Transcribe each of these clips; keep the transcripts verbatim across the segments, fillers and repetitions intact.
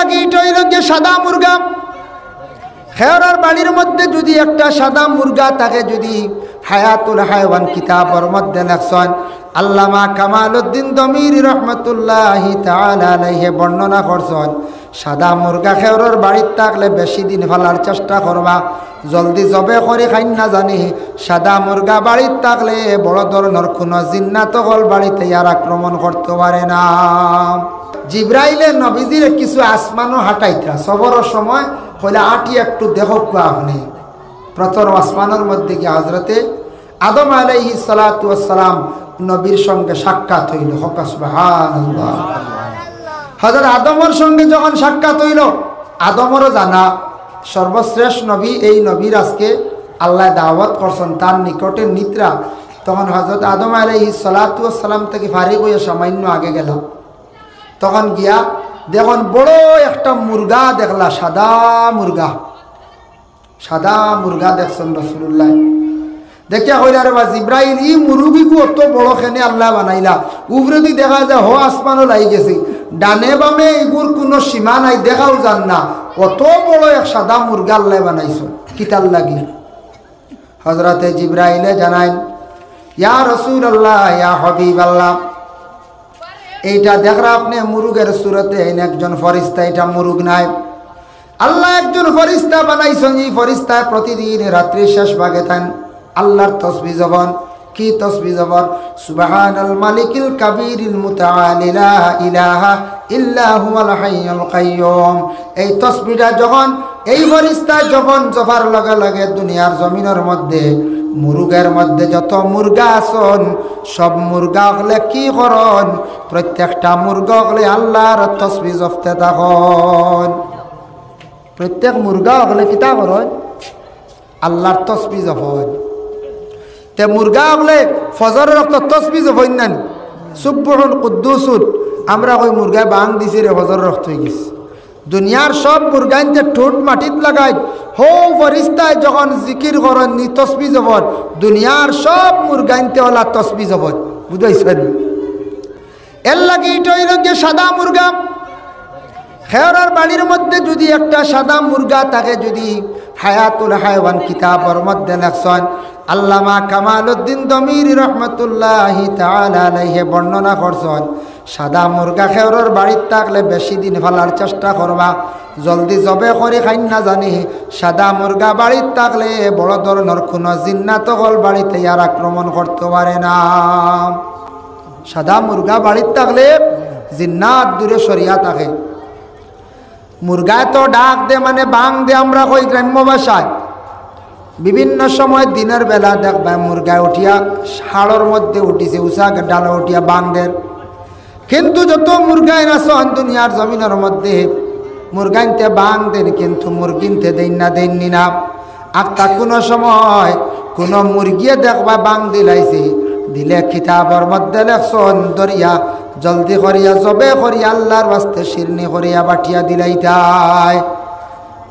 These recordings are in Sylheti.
ইটা অইলো গিয়া সাদা মুরগা। খেওরর বাড়ির মধ্যে যুদি একটা সাদা মুরগা থাকে, যুদি হায়াতুল হায়ওয়ান কিতাবর মধ্যে লেখছইন, আল্লামা কামালউদ্দিন দমিরি রহমতুল্লাহি তাআলা আলাইহি বর্ণনা করছইন, সাদা মুরগা খেওরর বাড়িত থাকলে বেশি দিন ফালার চেষ্টা করবা, জলদি জবে করি খাইন না জানি। সাদা মুরগা বাড়িত থাকলে বড় ধরনর কুনু জিন্নাত অকল বাড়িত আর আক্রমণ করতো পারে না। জিব্রাইলে নবীজিরে কিছু আসমানো হাঁটাইতরা, সফরর সময় কইলা, "আটি একটু দেখউক্কা আপনে।" প্রথম আসমানর মধ্যে গিয়া হজরতে আদম আলাইহিস সালাতু ওয়াস সালাম নবীর সঙ্গে সাক্ষাৎ অইলো। কউক্কা সুবহানাল্লাহ। হজরত আদমর সঙ্গে যখন সাক্ষাৎ অইলো, আদমরও জানা সর্বশ্রেষ্ঠ নবী, এই নবীর আজকে আল্লায় দাওয়াত করছইন, তার নিকটে নিতরা। তখন হজরত আদম আলাইহিস সালাতু ওয়াস সালাম থাকি ফারিগ অইয়া সামান্য আগে গেলা, তখন গিয়া দেখইন বড় একটা মুরগা দেখলা, সাদা মুরগা। সাদা মুরগা দেখছইন রাসুলুল্লায়। দেখিয়া কইলা, "রে বা জিব্রাইল, ই মুরুগ ইগু অত বড় কেনে আল্লায় বানাইলা?" উপরেদি দেখা যায় হ আসমানো লাগি গেছে, ডানে বামে ইগুর কুনু সীমা নাই, দেখাও যার না। অত বড় এক সাদা মুরগা আল্লায় বানাইছইন কিতার লাগি? হজরতে জিব্রাইলে জানাইন, "ইয়া রাসুলুল্লাহ, ইয়া হাবিবাল্লাহ, এইটা দেখরা আপনে মুরুগের সুরতে, এইন একজন ফরিস্তা, এটা মুরুগ নায়। আল্লায় একজন ফরিস্তা বানাইছইন, ই ফরিস্তায় প্রতিদিন রাত্রির শেষ ভাগে তাইন আল্লার তসবি জপইন।" কি তসবি জপইন? "সুবহানাল মালিকিল কাবিরিল মুতাআলি লা ইলাহা ইল্লা হুয়াল হাইয়ুল কাইয়ুম।" এই তসবিটা যখন এই ফরিস্তায় যখন জপার লগে লগে দুনিয়ার জমিনর মধ্যে মুরুগের মধ্যে যত মুরগা আছইন, সব মুরগা অকলে কি করইন? প্রত্যেকটা মুরগা অকলে আল্লার তসবি জপতে থাকইন। প্রত্যেক মুরগা অকলে কিতা করইন? আল্লার তসবি জপইন। তে মুরগা অকলে ফজরর অক্ত তসবি জপইন না নি? সুব্বুহুন কুদ্দুসুন। আমরা কই মুরগায় বাং দিছে রে, ফজরর অক্ত অইগেছে। দুনিয়ার সব মুরগাইন্তে ঠুট মাটিত লাগাইন, হউ ফরিস্তায় যখন জিকির করইন নি, তসবি জপইন, দুনিয়ার সব মুরগাইন্তে অলা তসবি জপইন। বুঝাইছইন নি? এর লাগি ইটা অইলো গিয়া সাদা মুরগা। খেওরর বাড়ির মধ্যে যুদি একটা সাদা মুরগা থাকে, যুদি হায়াতুল হায়ওয়ান কিতাবর মধ্যে লেখছইন, আল্লামা কামালউদ্দিন দমিরি রহমতুল্লাহি তাআলা আলাইহি বর্ণনা করছইন, সাদা মুরগা খেওরর বাড়িত থাকলে বেশি দিন ফালার চেষ্টা করবা, জলদি জবে করি খাইন না জানি। সাদা মুরগা বাড়িত থাকলে বড় ধরনর কুনু জিন্নাত অকল বাড়িত আর আক্রমণ করতো পারে না। সাদা মুরগা বাড়িত থাকলে জিন্নাত দূরে সরিয়া থাকে। মুরগায় তো ডাক দে, মানে বাং দে, আমরা কই গ্রাম্য ভাষায়। বিভিন্ন সময় দিনর বেলা দেখবায় মুরগায় উঠিয়া হাড়র মধ্যে উঠিছে, উচা ডালো উঠিয়া বাং দের। কিন্তু যত মুরগাইন আছইন দুনিয়ার জমিনর মধ্যে, মুরগাইন্তে বাং দেইন, কিন্তু মুরগিন্তে দেইন না, দেইন নি না। আক্তা কুনু সময় কুনু মুরগিয়ে দেখবায় বাং দিলাইছে, দিলে কিতাবর মধ্যে লেখছইন ধরিয়া জলদি করিয়া জবে করিয়া আল্লার ওয়াস্তে শিরনি করিয়া বাটিয়া দিলাইতায়।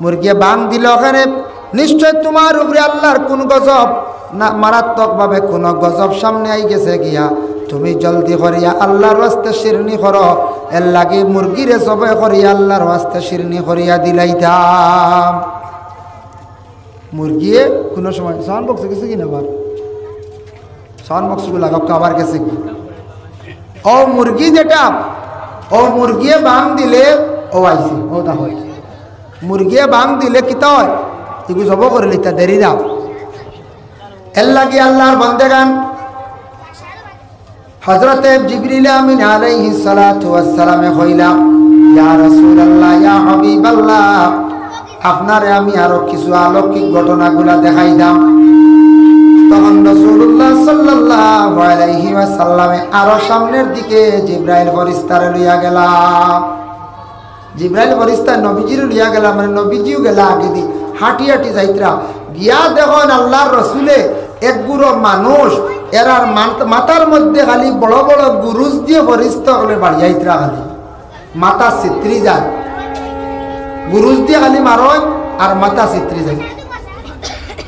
মুরগিয়ে বাং দিল কেনে, নিশ্চয় তুমার উপরে আল্লার কুনু গজব, না, মারাত্মকভাবে কুনু গজব সামনে আইগেছে গিয়া, তুমি জলদি করিয়া আল্লার ওয়াস্তে শিরনি করো। এর লাগি মুরগিরে জবে করিয়া আল্লার ওয়াস্তে শিরনি করিয়া দিলাইতাম। মুরগিয়ে কুনু সময় সাউন্ড বক্সে গেছে কি না আবার? সাউন্ড বক্সগু লাগাউক্কা, আবার গেছে কি? অউ মুরগি যেটা, অউ মুরগিয়ে বাং দিলে অউ আইছে, অউ দেখো। মুরগিয়ে বাং দিলে কিতা অয়? ইগু জব করিলিতা দেরি না। এর লাগি আল্লার বন্দেগান, হজরতে জিবরিল আমিন আলাইহিস সালাতু ওয়াস সালামে কইলা, "ইয়া রাসুলাল্লাহ, ইয়া হাবিবাল্লাহ, আপনারে আমি আরো কিছু অলৌকিক ঘটনাগুলা দেখাইতাম।" তখন রাসুলুল্লাহ সাল্লাল্লাহু আলাইহি ওয়াসাল্লামে আরো সামনের দিকে জিব্রাইল ফরিস্তারে লইয়া গেলা। জিব্রাইল ফরিস্তা নবীজিরে লইয়া গেলা, মানে নবীজিও গেলা আগেদি, হাঁটি হাঁটি যাইতরা। গিয়া দেখইন আল্লার রসুলে এক গুরু মানুষ, এরার মান-, মাথার মধ্যে খালি বড় বড় গুরুজ দিয়া ফরিস্তা অকলে বাড়িয়াইতরা খালি। মাথা ছিতরি যায়। গুরুজ দিয়া খালি মারইন আর মাথা ছিতরি যায়।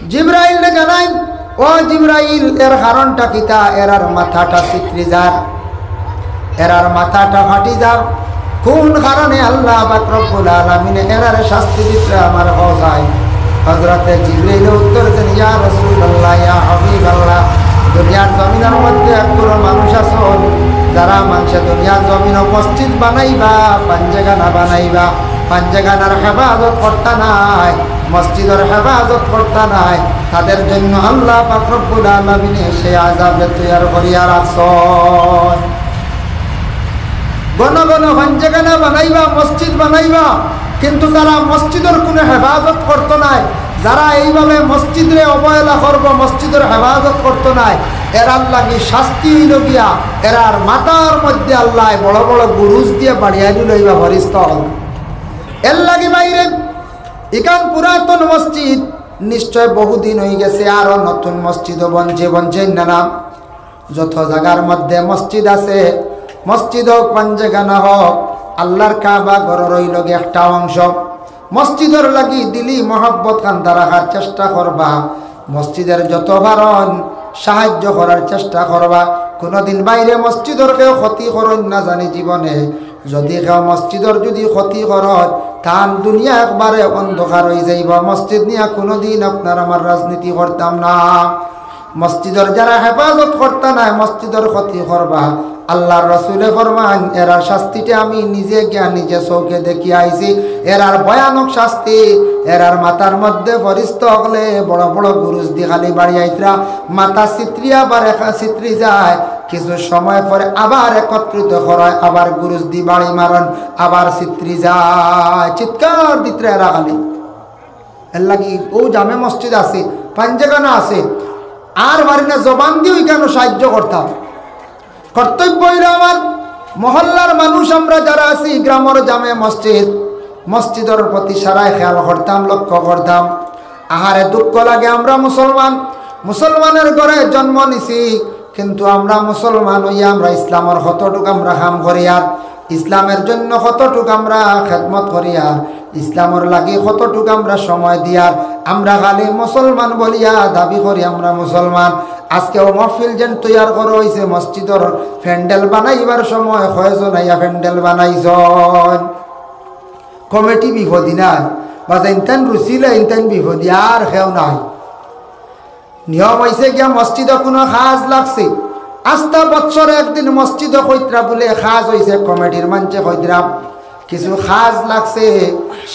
জিব্রাইলরে জানাইন, "ও জিব্রাইল, এর কারণটা কিতা? এরার মাথাটা ছিতরি যার, এরার মাথাটা ফাটি যার।" কোন কারণে আল্লাহ পাক রব্বুল আলামিনে এরারে শাস্তি দিতরা আমার? কও চাই। হযরতে জিবরিলে উত্তর দেন, ইয়া রাসূলুল্লাহ, ইয়া হাবিবাল্লাহ, দুনিয়ার জমিনর মধ্যে এক গুরু মানুষ আছইন, যারা মানষে দুনিয়ার জমিনো মসজিদ বানাইবা, পাঞ্জেখানা বানাইবা, পাঞ্জেখানার হেফাজত করতা নায়, মসজিদর হেফাজত করতা নায়, তাদের জন্য আল্লাহ পাক রব্বুল আলামিনে সেই আযাবে তৈয়ার করিয়া রাখছইন। ঘন ঘন পাঞ্জেখানা বানাইবা, মসজিদ বানাইবা, কিন্তু তারা মসজিদর কুনু হেফাজত করতো নায়। যারা এইভাবে মসজিদরে অবহেলা করবো, মসজিদর হেফাজত করতো নায়, এরার লাগি শাস্তি অইলো গিয়া, এরার মাথার মধ্যে আল্লায় বড় বড় গুরুজ দিয়া বাড়িয়া দিল, ইবা ফিরিস্তা অকল। এর লাগি বাইরে ইখান পুরাতন মসজিদ, নিশ্চয় বহুদিন অইগেছে, আরো নতুন মসজিদও বনছে, বনছে না, না? যত জাগার মধ্যে মসজিদ আছে, মসজিদ হউক, পাঞ্জেখানা হউক, আল্লার কাবা ঘরর অইলো গি একটা অংশ। মসজিদর লাগি দিলি মহব্বত খান রাখার চেষ্টা করবা, মসজিদর যত পারইন সাহায্য করার চেষ্টা করবা। কুনুদিন বাইরে মসজিদর কেউ ক্ষতি করইন না জানি জীবনে। যুদি কেউ মসজিদর যুদি ক্ষতি করইন, তান দুনিয়া একবারে অন্ধকার অইযাইবো। মসজিদ নিয়া কুনুদিন আপনার আমার রাজনীতি করতাম না। মসজিদর যারা হেফাজত করতা নায়, মসজিদর ক্ষতি করবা, আল্লার রসুলে ফরমাইন, এরার শাস্তিটা আমি নিজে গিয়া নিজে চউখে দেখিয়া আইছি। এরার ভয়ানক শাস্তি, এরার মাথার মধ্যে ফিরিস্তা অকলে বড় বড় গুরুজ দি খালি বাড়িয়া দিতরা, মাথা ছিতরিয়া বারে ছিতরি যায়, কিছু সময় পরে আবার একত্রিত করইন, আবার গুরুজ দি বাড়ি মারইন, আবার ছিতরি যায়, চিৎকার দিতরা এরা খালি। এর লাগি অউ জামে মসজিদ আছে, পাঞ্জেখানা আছে, আর পারি না জবান দি অইখানো সাহায্য করতাম। কর্তব্য অইলো আমার মহল্লার মানুষ আমরা যারা আছি, গ্রামর জামে মসজিদ, মসজিদর প্রতি সারায় খেয়াল করতাম, লক্ষ্য করতাম। আহারে দুঃখ লাগে, আমরা মুসলমান, মুসলমানের ঘরে জন্ম নিছি, কিন্তু আমরা মুসলমান অইয়া আমরা ইসলামর কতটুক আমরা কাম করিয়ার, ইসলামের জন্য কতটুক আমরা খেদমত করিয়ার, ইসলামর লাগি কতটুক আমরা সময় দিয়ার, আমরা খালি মুসলমান বলিয়া দাবি করি আমরা মুসলমান। আজকে অউ মাহফিল যেন তৈয়ার করা অইছে, মসজিদর প্যান্ডেল বানাইবার সময় কয়জন আইয়া প্যান্ডেল বানাইছইন? কমিটি বিপদী না, বা যেইনতাইন রুচিলা এইনতাইন বিপদী, আর কেউ নাই। নিয়ম অইছে গিয়া মসজিদো কুনু কাজ লাগছে, আস্তা বছর একদিন মসজিদো কইতরা বুলে কাজ অইছে, কমিটির মানষে কইতরা কিছু কাজ লাগছে,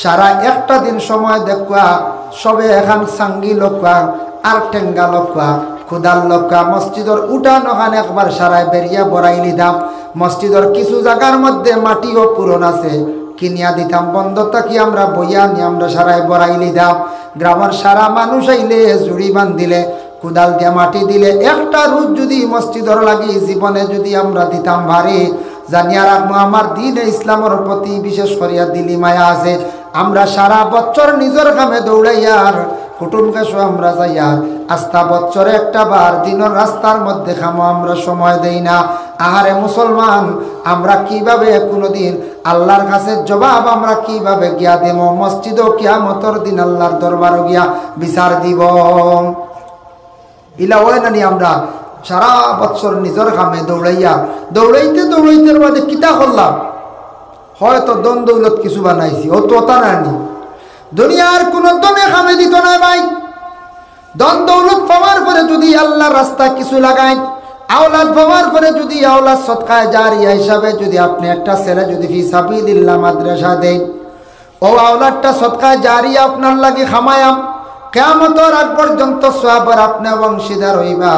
সারা একটা দিন সময় দেউক্কা, সবে এখান চাঙ্গি লউক্কা, আর টেঙ্গা লউক্কা, কুদাল লউক্কা, মসজিদর উঠান অখান একবার সারায় বেড়িয়া বড়াইলিতাম। মসজিদর কিছু জাগার মধ্যে মাটিও পুরন আছে, কিনিয়া দিতাম, বন্দো থাকি আমরা বইয়া নি আমরা সারায় বড়াইলিতাম। গ্রামর সারা মানুষ আইলে, জুড়ি বান্ধিলে, কুদাল দিয়া মাটি দিলে, একটা রুজ যুদি মসজিদর লাগি জীবনে যুদি আমরা দিতাম পারি, জানিয়া রাখমু আমার দ্বীনে ইসলামর প্রতি বিশেষ করিয়া দিলি মায়া আছে। আমরা সারা বছর নিজর কামে দৌড়াইয়ার, কুটুম কাছো আমরা যাইয়ার, আস্তা বছরে একটা বার দ্বীনর রাস্তার মধ্যে কামো আমরা সময় দেই না। আহারে মুসলমান, আমরা কিভাবে কুনুদিন আল্লার কাছে জবাব আমরা কিভাবে গিয়া দিমু? মসজিদো কিয়ামতর দিন আল্লার দরবারো গিয়া বিচার দিবো। ইলা অয় না নি, আমরা সারা বছর নিজর কামে দৌড়াইয়া, দৌড়াইতে দৌড়াইতে বাদে কিতা করলাম? হয়তো ধন দৌলত কিছু বানাইছি, অউ তো অতা না নি। দুনিয়ার কুনু ধনে কামে দিতো নায় ভাই। ধন দৌলত পাওয়ার পরে যুদি আল্লার রাস্তায় কিছু লাগাইন, আওলাদ পাওয়ার পরে যুদি আওলাদ সদকায়ে জারিয়া হিসাবে যুদি আপনে একটা ছেলে যুদি ফি সাবিলিল্লাহ মাদ্রাসা দেইন, অউ আওলাদটা সদকায়ে জারিয়া আপনার লাগি কামাইয়া, কিয়ামতর আগ পর্যন্ত সওয়াবর আপনে অংশীদার অইবা।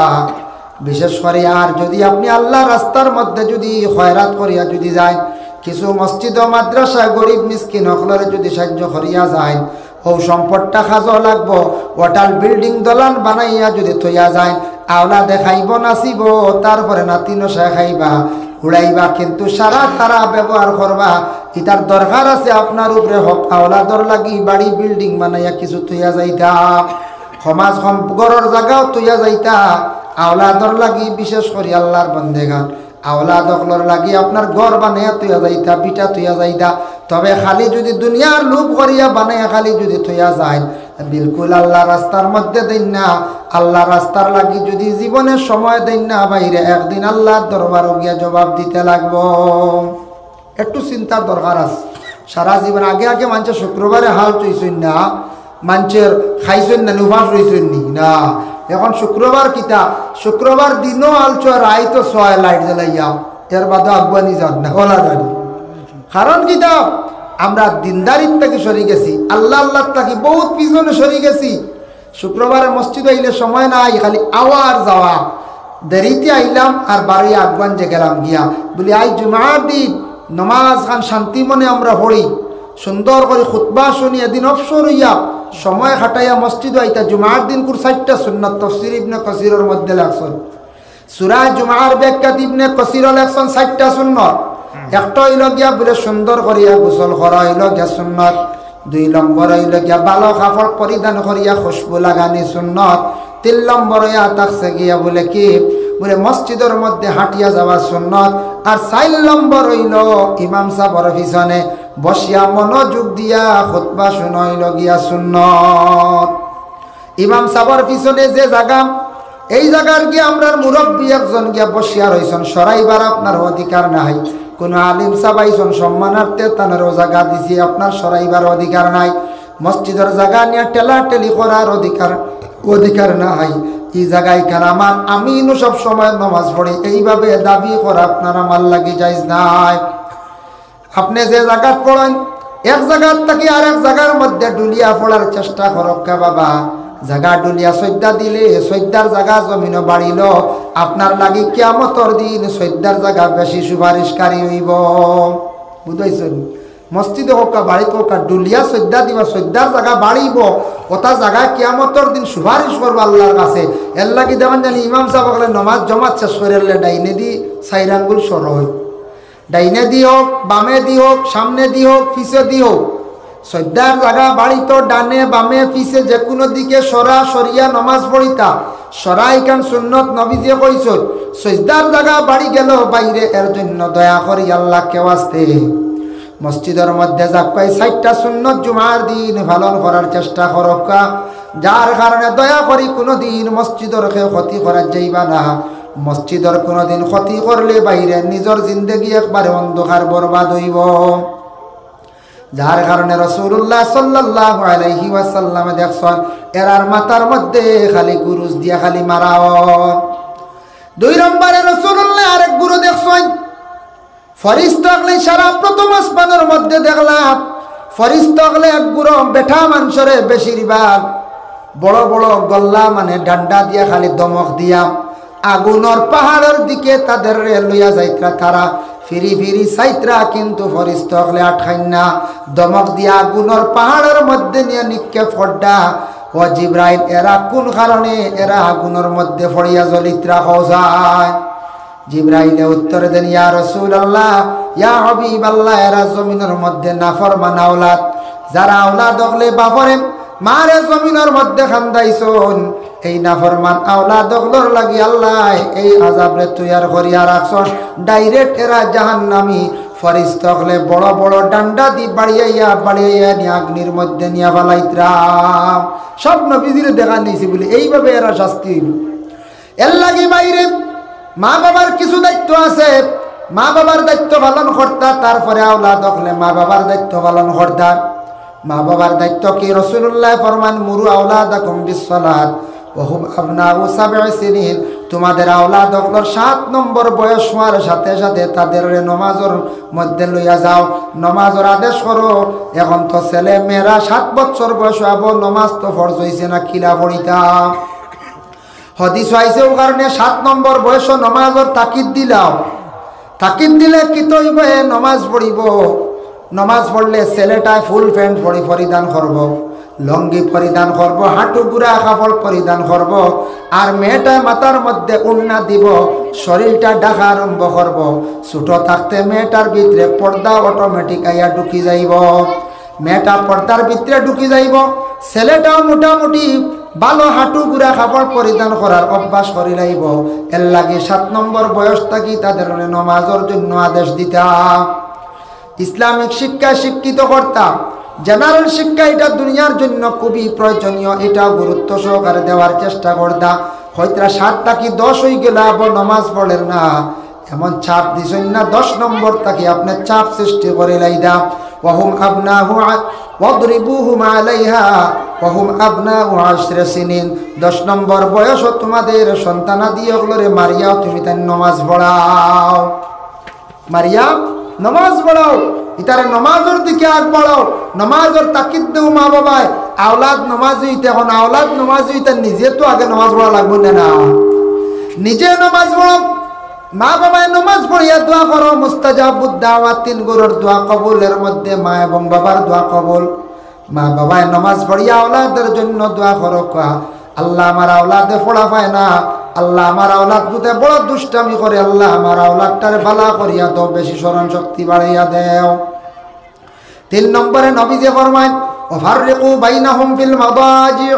বিশেষ করি আর যুদি আপনে আল্লার রাস্তার মধ্যে যুদি খয়রাত করিয়া যুদি যাইন, কিছু মসজিদ ও মাদ্রাসা গরিব মিসকিন অকলরে যুদি সাহায্য করিয়া যাইন, অউ সম্পদটা কাজো লাগবো। হোটেল বিল্ডিং দলান বানাইয়া যুদি থইয়া যাইন, আওলাদে খাইবো নাচিবো, তারপরে নাতি নশায় খাইবা, উড়াইবা, কিন্তু সারা তারা ব্যবহার করবা। ইতার দরকার আছে আপনার উপরে হক আওলাদর লাগি বাড়ি বিল্ডিং বানাইয়া কিছু থইয়া যাইতা, কমাজ কম ঘরর জাগাও থইয়া যাইতা, আওলাদর লাগি বিশেষ করি আল্লার বন্দেগান, আওলাদ অকলর লাগি আপনার ঘর বানাইয়া থইয়া যাইতা, ভিটা থইয়া যাইতা। তবে খালি যুদি দুনিয়ার লোভ করিয়া বানাইয়া খালি যুদি থইয়া যাইন, বিলকুল আল্লার রাস্তার মধ্যে দেইন না। আল্লার রাস্তার লাগি যুদি জীবনে সময় দেইন না, ভাইরে একদিন আল্লার দরবারো গিয়া জবাব দিতে লাগবো। একটু চিন্তার দরকার আছে। সারা জীবন আগে আগে মানষে শুক্রবারে হাল চইছইন না, মানষর খাইছইন না, উপাস রইছইন নি না। এখন শুক্রবার কিতা? শুক্রবার দিনও হাল চয়, রাইতও চয়, লাইট জ্বালাইয়া, এর বাদে আগুয়ানি যান না, ওলা গাড়ি। কারণ কিতা? আমরা দিনদারির থাকি সরি গেছি, আল্লাহ আল্লাহ থাকি বহুত পিছনে সরি গেছি। শুক্রবারে মসজিদ আইলে সময় নাই, খালি আওয়া আর যাওয়া। দেরিতে আইলাম আর বারোই আগুয়ান যে গেলাম গিয়া। বলি, আই জুমার দিন নমাজ খান শান্তি মনে আমরা পড়ি, সুন্দর করি খুতবা শুনি, এদিন অবসর হইয়া সময় খাটাইয়া মসজিদ আইতা। জুমার দিন কুর চারটা সুন্নত তফসির ইবনে কাসিরর মধ্যে লেখছইন। সূরা জুমার ব্যাখ্যাত ইবনে কাসির লেখছইন চারটা সুন্নত। একটা হইল গিয়া বলে সুন্দর করিয়া গোসল করা হইল গিয়া সুন্নত। দুই নম্বর হইল গিয়া ভালো কাপড় পরিধান করিয়া খুশবু লাগানি সুন্নত। তিন নম্বর হইয়া থাকছে গিয়া বলে কি, বলে মসজিদর মধ্যে হাঁটিয়া যাওয়া সুন্নত। আর চার নম্বর হইল ইমাম সাবর পিছনে বসিয়া মনোযোগ দিয়া খুতবা শুনা হইল গিয়া সুন্নত। ইমাম সাবর পিছনে যে জাগা, এই জাগার গিয়া আমরার মুরব্বী একজন গিয়া বসিয়া রইছইন, সরাইবার আপনার অধিকার নাই। কোনো আলিম সাব আইছইন সম্মানার্থে, তানরও জাগা দিছি, আপনার সরাইবার অধিকার নাই। মসজিদর জাগা নিয়া ঠেলাঠেলি করার অধিকার, অধিকার নাই। ই জাগা ইখান আমার, আমি ইনো সব সময় নমাজ পড়ি, এইভাবে দাবি করা আপনার আমার লাগি জায়েজ নাই। আপনে যে জাগাত পড়ইন, এক জাগাত থাকি আরেক জাগার মধ্যে ডুলিয়া পড়ার চেষ্টা করউক্কা বাবা। জাগা ডুলিয়া সইজদা দিলে, সইজদার জাগা জমিনো বাড়িলো, আপনার লাগি কিয়ামতর দিন সইজদার জাগা বেশি সুপারিশকারী অইবো। বুঝাইছইন? মসজিদো হউক্কা, বাড়িত হউক্কা, ডুলিয়া সইজদা দিবা, সইজদার জাগা বাড়িবো, অতা জাগা কিয়ামতর দিন সুপারিশ করবো আল্লার কাছে। এরলাগি দেখইন জানি ইমাম সাব অকলে নমাজ জমাত শেষ করিলে ডাইনেদি চাইর আঙ্গুল সরইন। ডাইনেদি হউক, বামেদি হউক, সামনেদি হউক, পিছেদি হউক, সইজদার জাগা বাড়িতো ডানে বামে পিছে যেকুনু দিকে সরা সরিয়া নমাজ পড়িতা। সরা ইখান সুন্নত, নবীজিয়ে কইছইন। সইজদার জাগা বাড়ি গেলো বাইরে, এর জন্য দয়া করি আল্লাহকে ওয়াস্তে মসজিদর মধ্যে যাউক্কা, চাইরটা সুন্নত জুমার দিন পালন করার চেষ্টা করউক্কা। যার কারণে দয়া করি কুনুদিন মসজিদর কেউ ক্ষতি করাত যাইবা না। মসজিদর কুনুদিন ক্ষতি করলে বাইরে নিজর জিন্দেগি একবারে অন্ধকার বরবাদ অইবো। যার কারণে রাসূলুল্লাহ সাল্লাল্লাহু আলাইহি ওয়াসাল্লামে দেখছইন, এরার মাথার মধ্যে খালি গুরুজ দিয়া খালি মারা অর। দুই নম্বরে রাসূলুল্লাহ আরেক গুরু দেখছইন, ফিরিস্তা অকলে সারা প্রথম আসমানর মধ্যে দেখলা, ফিরিস্তা অকলে এক গুরু বেটা মানষরে বেশিরভাগ বড় বড় গল্লা মানে ডান্ডা দিয়া খালি ধমক দিয়া আগুনর পাহাড়র দিকে তাদেররে লইয়া যাইত্রা তারা। ফিরি ফিরি চাইত্রা কিন্তু ফিরিস্তা অকলে আটকাইন না, ধমক দিয়া আগুনর পাহাড়র মধ্যে নিয়া নিক্ষেপ কররা। ও জিব্রাইল, এরা কুন কারণে এরা আগুনর মধ্যে পড়িয়া জ্বলিত্রা কওছাইন? জিব্রাইলে উত্তর দেন, ইয়া রাসূলুল্লাহ, ইয়া হাবিবাল্লাহ, এরা জমিনর মধ্যে নাফরমান আওলাদ। যারা আওলাদ অকলে বাফরে মারে জমিনর মধ্যে কান্দাইছইন, এই নাফরমান আওলাদ অকলর লাগি আল্লায় এই আযাবরে তৈয়ার করিয়া রাখছইন। Direct এরা জাহান্নামী। ফিরিস্তা অকলে বড় বড় ডান্ডা দি বাড়িয়াইয়া বাড়িয়াইয়া নিয়া আগ্নির মধ্যে নিয়া ফালাইত্রা। সব নবীজিরে দেখানিছে বলে এইভাবে এরা শাস্তি অইবো। এরলাগি বাইরে মা বাবার কিছু দায়িত্ব আছে, মা বাবার দায়িত্ব পালন করতা, তারপরে আওলাদ অকলে মা বাবার দায়িত্ব পালন করতা। মা বাবার দায়িত্ব কি? রাসূলুল্লায় ফরমান, মুরু আওলাদাকুম বিসসালাত ওয়া হুম আবনাউ সাবই সিনিন, তোমাদের আওলাদ অকলর সাত নম্বর বয়স অওয়ার সাথে সাথে তাদেররে নমাজর মধ্যে লইয়া যাও, নমাজর আদেশ করো। এখন তো ছেলে মেয়েরা সাত বছর বয়স অইবো, নমাজ তো ফরজ অইছে না, কিলা পড়িতা? হাদিস আইছে, অউ কারণে সাত নম্বর বয়সো নমাজর তাকিদ দিলাও। তাকিদ দিলে কিতা অইবো? হে নমাজ পড়িবো। নমাজ পড়লে ছেলেটায় ফুল প্যান্ট পরি-, পরিধান করবো, লুঙ্গি পরিধান করবো, হাঁটু গুড়া কাপড় পরিধান করবো। আর মেয়েটায় মাথার মধ্যে উড়না দিবো, শরীরটা ঢাকা আরম্ভ করবো। ছোট থাকতে মেয়েটার ভিতরে পর্দা automatic আইয়া ঢুকি যাইবো। মেয়েটা পর্দার ভিতরে ঢুকি যাইবো, ছেলেটাও মোটামুটি ভালো হাঁটু গুড়া কাপড় পরিধান করার অভ্যাস করিলাইবো। এরলাগি সাত নম্বর বয়স থাকি তাদেররে নমাজর জন্য আদেশ দিতা। ইসলামিক শিক্ষায় শিক্ষিত করতা। General শিক্ষা ইটা দুনিয়ার জন্য খুবই প্রয়োজনীয়, ইটাও গুরুত্ব সহকারে দেওয়ার চেষ্টা করতা। কইত্রা সাত থাকি দশ অইগেলো, আবো নমাজ পড়ের না। এমন চাপ দিছইন না, দশ নম্বর থাকি আপনে চাপ সৃষ্টি করিলাইতা। ওয়াহুম আবনাউ আ-, ওয়াদরিবুহুম আলাইহা ওয়াহুম আবনাউ আশরি সিনিন। দশ নম্বর বয়সো তোমাদের সন্তানাদি অকলরে মারিয়াও তুমি তাইন নমাজ পড়াও। মারিয়া নমাজ পড়াও, ইতারে নমাজর দিকে আগ বাড়াও। নমাজর তাকিদ দেও মা বাবায়, আওলাদ নমাজি অইতে। এখন আওলাদ নমাজি অইতে নিজে তো আগে নমাজ পড়া লাগবো না, না? নিজে নমাজ পড়াও, মা বাবায় নমাজ পড়িয়া দোয়া করো। মুস্তাজাবুদ দাওয়াত, তিন গুরুর দোয়া কবুলর মধ্যে মা এবং বাবার দোয়া কবুল। মা বাবায় নমাজ পড়িয়া আওলাদর জন্য দোয়া করো, কওয়া, "আল্লাহ, আমার আওলাদে পড়া পায় না, আল্লাহ, আমার আওলাদ গুতে বড় দুষ্টামি করে, আল্লাহ, আমার আওলাদটারে ভালা করিয়া দেও, বেশি স্মরণ শক্তি বাড়াইয়া দেও।" তিন নম্বরে নবীজি ফরমাইন, "ওয়াফাররিকু বাইনাহুম ফিল মাদাজি।"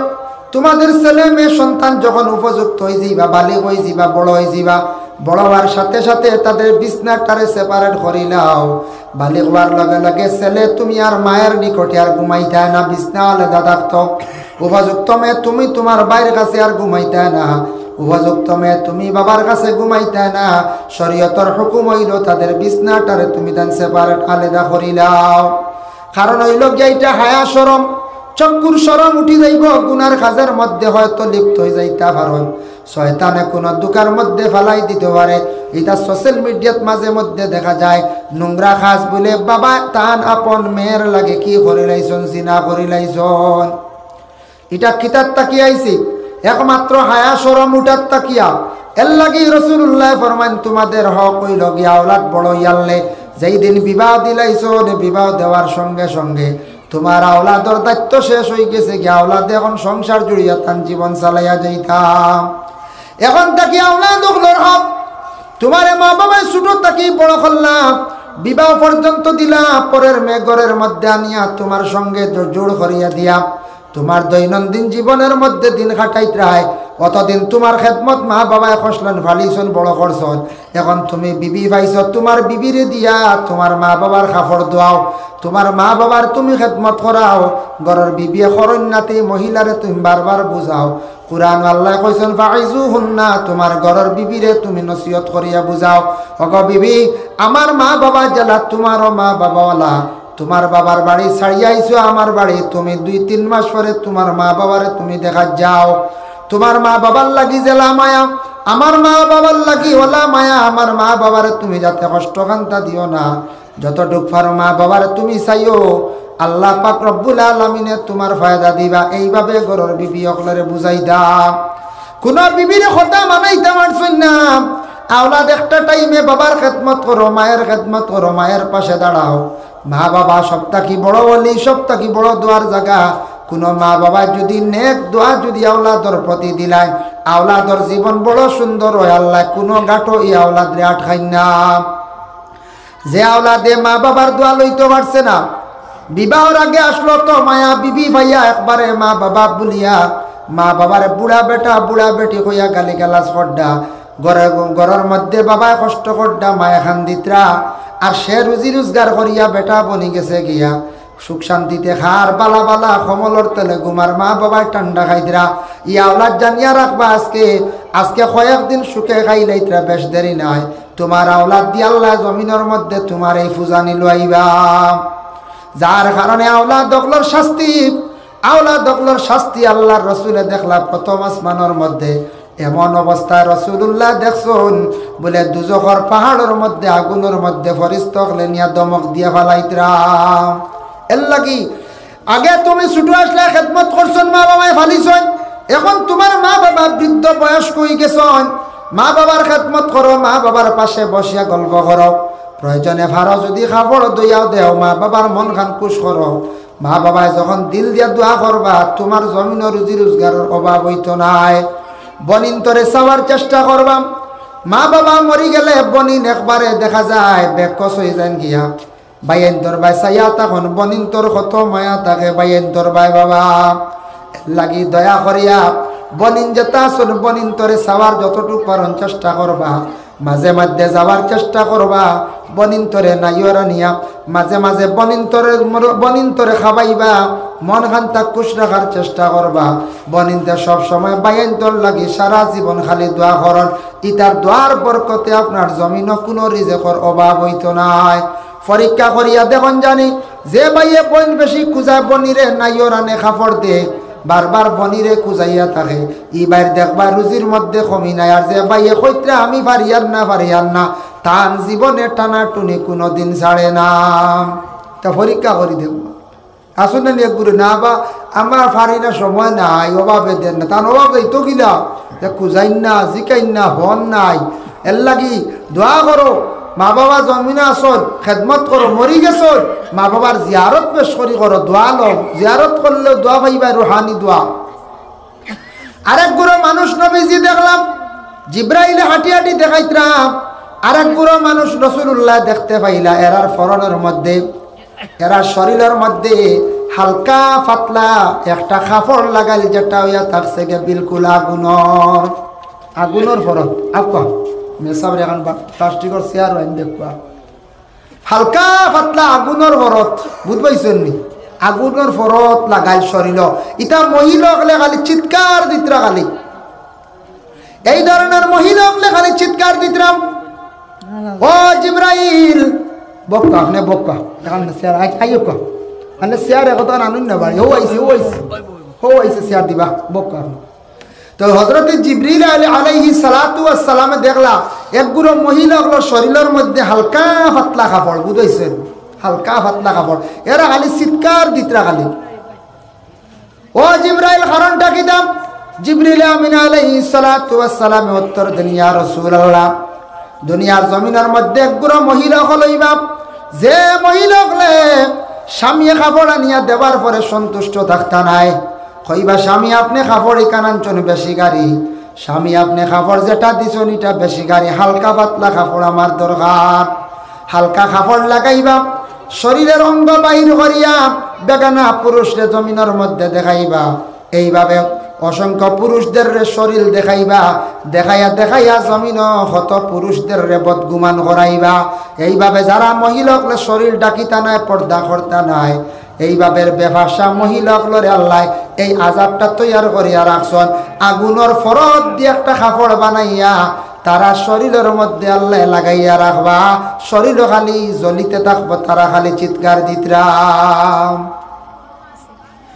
তোমাদের ছেলে মেয়ে সন্তান যখন উপযুক্ত অইযিবা, বালিগ অইযিবা, বড় অইযিবা, বড় অওয়ার সাথে সাথে তাদের বিছনাটারে separate করিলাও। বালিগ অওয়ার লগে লগে ছেলে তুমি আর মায়ের নিকটে আর ঘুমাইতায় না, বিছনা আলাদা থাকতো। উপযুক্ত মেয়ে তুমি তোমার ভাইর কাছে আর ঘুমাইতায় না, উপযুক্ত মেয়ে তুমি বাবার কাছে ঘুমাইতায় না। শরীয়তর হুকুম অইলো তাদের বিছনাটারে তুমি তান separate আলাদা করিলাও। কারণ অইলো গিয়া ইটা হায়া শরম, চক্ষুর শরম উঠি যাইবো, গুনার কাজের মধ্যে হয়তো লিপ্ত অইযাইতা পারইন। শয়তানে কুনু ধুকার মধ্যে ফালাই দিতো পারে। ইটা social mediaত মাঝে মধ্যে দেখা যায়, নোংরা কাজ বুলে বাবা তান আপন মেয়ের লগে কি করিলাইছইন, জিনা করিলাইছইন। ইটা কিতার তাকিয়া আইছে? একমাত্র হায়া শরম উঠার তাকিয়া। এরলাগি রাসুলুল্লায় ফরমাইন, তোমাদের হক অইলো গিয়া আওলাদ বড় অইয়ারলে, যেইদিন বিবাহ দিলাইছইন, বিবাহ দেওয়ার সঙ্গে সঙ্গে তোমার আওলাদর দায়িত্ব শেষ অইগেছে গিয়া, আওলাদে এখন সংসার জুড়িয়া তান জীবন চালাইয়া যাইতা। এখন থাকি আওলাদ অকলর হক, তোমারে মা বাবায় ছোট থাকি বড় করলা, বিবাহ পর্যন্ত দিলা, পরের মেয়ে ঘরের মধ্যে আনিয়া তোমার সঙ্গে জো-, জোড় করিয়া দিয়া তোমার দৈনন্দিন জীবনের মধ্যে দিন কাটাইতরায়। অতদিন তোমার খেদমত মা বাবায় করছইন, ফালিছইন, বড় করছইন। এখন তুমি বিবি পাইছো, তোমার বিবিরে দিয়া তোমার মা বাবার কাপড় ধোয়াও, তোমার মা বাবার তুমি খেদমত করাও। ঘরর বিবিয়ে করইন না তে মহিলারে তুমি বারবার বুঝাও। কুরআনো আল্লায় কইছইন, "ফাইজুহুন্না", তোমার ঘরর বিবিরে তুমি নসিহত করিয়া বুঝাও, "ওগো বিবি, আমার মা বাবা যেলা তোমারও মা বাবা অলা, তোমার বাবার বাড়ি ছাড়িয়া আইছো আমার বাড়ি, তুমি দুই তিন মাস পরে তোমার মা বাবারে তুমি দেখাত যাও। তোমার মা বাবার লাগি যেলা মায়া, আমার মা বাবার লাগি অলা মায়া, আমার মা বাবারে তুমি যাতে কষ্ট কান্তা দিও না। যতটুক পারো মা বাবারে তুমি চাইও।" আল্লাহ পাক রব্বুল আলামিনে তোমার ফায়দা দিবা। এইভাবে ঘরর বিবি অকলরে বুঝাইতা। কুনু বিবিরে কথা মানাইতা পারছইন না, আওলাদ একটা টাইমে বাবার খেদমত করো, মায়ের খেদমত করো, মায়ের পাশে দাঁড়াও। মা বাবা সব থাকি বড় ওলি, সব থাকি বড় দোয়ার জাগা। কুনু মা বাবা যুদি নেক দোয়া যুদি আওলাদর প্রতি দিলাইন, আওলাদর জীবন বড় সুন্দর অয়। আল্লায় কুনু ঘাটো ই আওলাদরে আটকাইন না। যে আওলাদে মা বাবার দোয়া লইতো পারছে না, বিবাহর আগে আসলো তো মায়া, বিবি পাইয়া একবারে মা বাবা বুলিয়া, মা বাবারে বুড়া বেটা, বুড়া বেটি কইয়া গালিগালাজ করডা, ঘরে, ঘরর মধ্যে বাবায় কষ্ট করডা, মায়ে কান্দিতরা, আর সে রুজি রোজগার করিয়া বেটা বনি গেছে গিয়া, সুখ শান্তিতে খার, বালা বালা কমলর তলে ঘুমার, মা বাবায় ঠান্ডা খাইতরা। ই আওলাদ জানিয়া রাখবা আজকে, আজকে কয়েকদিন সুখে খাইলাইতরা, বেশ দেরি নাই। তোমার আওলাদ দি আল্লায় জমিনর মধ্যে তোমার এই ফুজানি লইবা। যার কারণে আওলাদ অকলর শাস্তি, আওলাদ অকলর শাস্তি আল্লার রসুলে দেখলা প্রথম আসমানর মধ্যে। এমন অবস্থায় রসুলুল্লায় দেখছইন, বুলে দুজখর পাহাড়র মধ্যে আগুনর মধ্যে ফিরিস্তা অকলে নিয়া দমক দিয়া ফালাইতরা। এরলাগি আগে তুমি ছোট আছলায় খেদমত করছইন, মা বাবায় ফালিছইন, এখন তোমার মা বাবা বৃদ্ধ বয়স্ক অইগেছইন, মা বাবার খেদমত করো, মা বাবার পাশে বসিয়া গল্প করো, প্রয়োজনে পারো যুদি কাপড় ধইয়াও দেও, মা বাবার মন খান খুশ করো। মা বাবায় যখন দিল দিয়া দোয়া করবা, তোমার জমিনো রুজি রোজগারর অভাব অইতো নায়। বনিন্তরে চাওয়ার চেষ্টা করবা। মা বাবা মরি গেলে বনিন একবারে দেখা যায় বেকস অইযাইন গিয়া। ভাইয়াইন্তর বায় চাইয়া তখন বনিন্তর কত মায়া থাকে ভাইয়াইন্তর বায় বাবা। এরলাগি দয়া করিয়া বনিন যেতা আছইন বনিন্তরে চাওয়ার যতটুক পারইন চেষ্টা করবা। মাঝে মাঝে যাওয়ার চেষ্টা করবা, বনিন্তরে নাইওরা নিয়া, মাঝে মাঝে বনিন্তরে, বনিন্তরে খাবাইবা, মন খান্তা খুশ রাখার চেষ্টা করবা। বনিন্তে সব সময় বাইয়াইন্তর লাগি সারা জীবন খালি দোয়া করইন, ইতার দোয়ার বরকতে আপনার জমিনো কুনু রিজেকর অভাব অইতো নায়। পরীক্ষা করিয়া দেখইন জানি, যে বাইয়ে বইন বেশি খুজায় বনিরে নাইওরা নে কাপড় দে, বারবার বনিরে খুজাইয়া থাকে, ই বাইর দেখবা রুজির মধ্যে কমি নাই। আর যে বাইয়ে কইতরা আমি পারিয়ার না, পারিয়ার না, তান জীবনে টানাটুনি কুনুদিন ছাড়ে না। তে পরীক্ষা করি দেখবা। আছইন না নি একগুরে, না বা আমার পারি না, সময় নাই, অভাবে দেন না, তান অভাব যাইতো কিলা, যে খুজাইন না, জিকাইন না, হন নাই। এরলাগি দোয়া করো, মা বাবা জমিনো আছইন, খেদমত করো, মরি গেছইন, মা বাবার জিয়ারত বেশ করি করো, দোয়া লও, জিয়ারত করলেও দোয়া পাইবা, রুহানি দোয়া। আরেক গুরু মানুষ নবীজি দেখলাম, জিব্রাইলে হাঁটি হাঁটি দেখাইতরা, আরেক গুরু মানুষ রাসুলুল্লায় দেখতে পাইলা, এরার ফরনর মধ্যে, এরার শরীলর মধ্যে হালকা পাতলা একটা কাপড় লাগাইল, যেটা অইয়া থাকছে গি বিলকুল আগুনর, আগুনর ফরত। আউক্কা, মেসাবরে অখন বা-, প্লাস্টিকর চেয়ার আইন দেখবা। হালকা পাতলা আগুনর ফরত, বুঝ পাইছইন নি? আগুনর ফরত লাগাইল শরীলো। ইতা মহিলা অকলে খালি চিৎকার দিতরা খালি। এই ধরনর মহিলা অকলে খালি চিৎকার দিতরাম, "ও জিব্রাইল, বউক্কা, আপনে বউক্কা, অখন চেয়ার, আই, আইউক্কা, আপনে চেয়ার একতা আনুন না বাড়ি, হউ আইছে, হউ আইছে, হউ আইছে চেয়ার দিবা, বউক্কা আপনে।" তো হযরতে জিব্রাইল আলাই-, আলাইহিস সালাতু ওয়াস সালামে দেখলা, এক গুরু মহিলা অকলর শরীলর মধ্যে হালকা পাতলা কাপড়, বুঝ পাইছইন? হালকা পাতলা কাপড়, এরা খালি চিৎকার দিতরা খালি। "ও জিব্রাইল, কারণটা কিতা?" জিব্রাইল আমিন আলাইহিস সালাতু ওয়াস সালামে উত্তর দেইন, "ইয়া রাসুলাল্লাহ, দুনিয়ার জমিনর মধ্যে এক গুরু মহিলা অকল অইবা, যে মহিলা অকলে স্বামীয়ে কাপড় আনিয়া দেওয়ার পরে সন্তুষ্ট থাকতা নায়, কইবা, 'স্বামী, আপনে কাপড় ইখান আনছইন বেশি গারি, স্বামী, আপনে কাপড় যেটা দিছইন ইটা বেশি গারি, হালকা পাতলা কাপড় আমার দরকার।' হালকা কাপড় লাগাইবা, শরীলর অঙ্গ বাইর করিয়া বেগানা পুরুষরে জমিনর মধ্যে দেখাইবা। এইভাবে অসংখ্য পুরুষদেররে শরীল দেখাইবা, দেখাইয়া দেখাইয়া জমিনো কত পুরুষদেররে বদগুমান করাইবা। এইভাবে যারা মহিলা অকলে শরীল ঢাকিতা নায়, পর্দা করতা নায়, এইভাবে বেফাসা মহিলা অকলরে আল্লায় এই আযাবটা তৈয়ার করিয়া রাখছইন। আগুনর ফরত দি একটা কাপড় বানাইয়া তারার শরীলর মধ্যে আল্লায় লাগাইয়া রাখবা, শরীল খালি জ্বলিতে থাকবো, তারা খালি চিৎকার দিতরাম।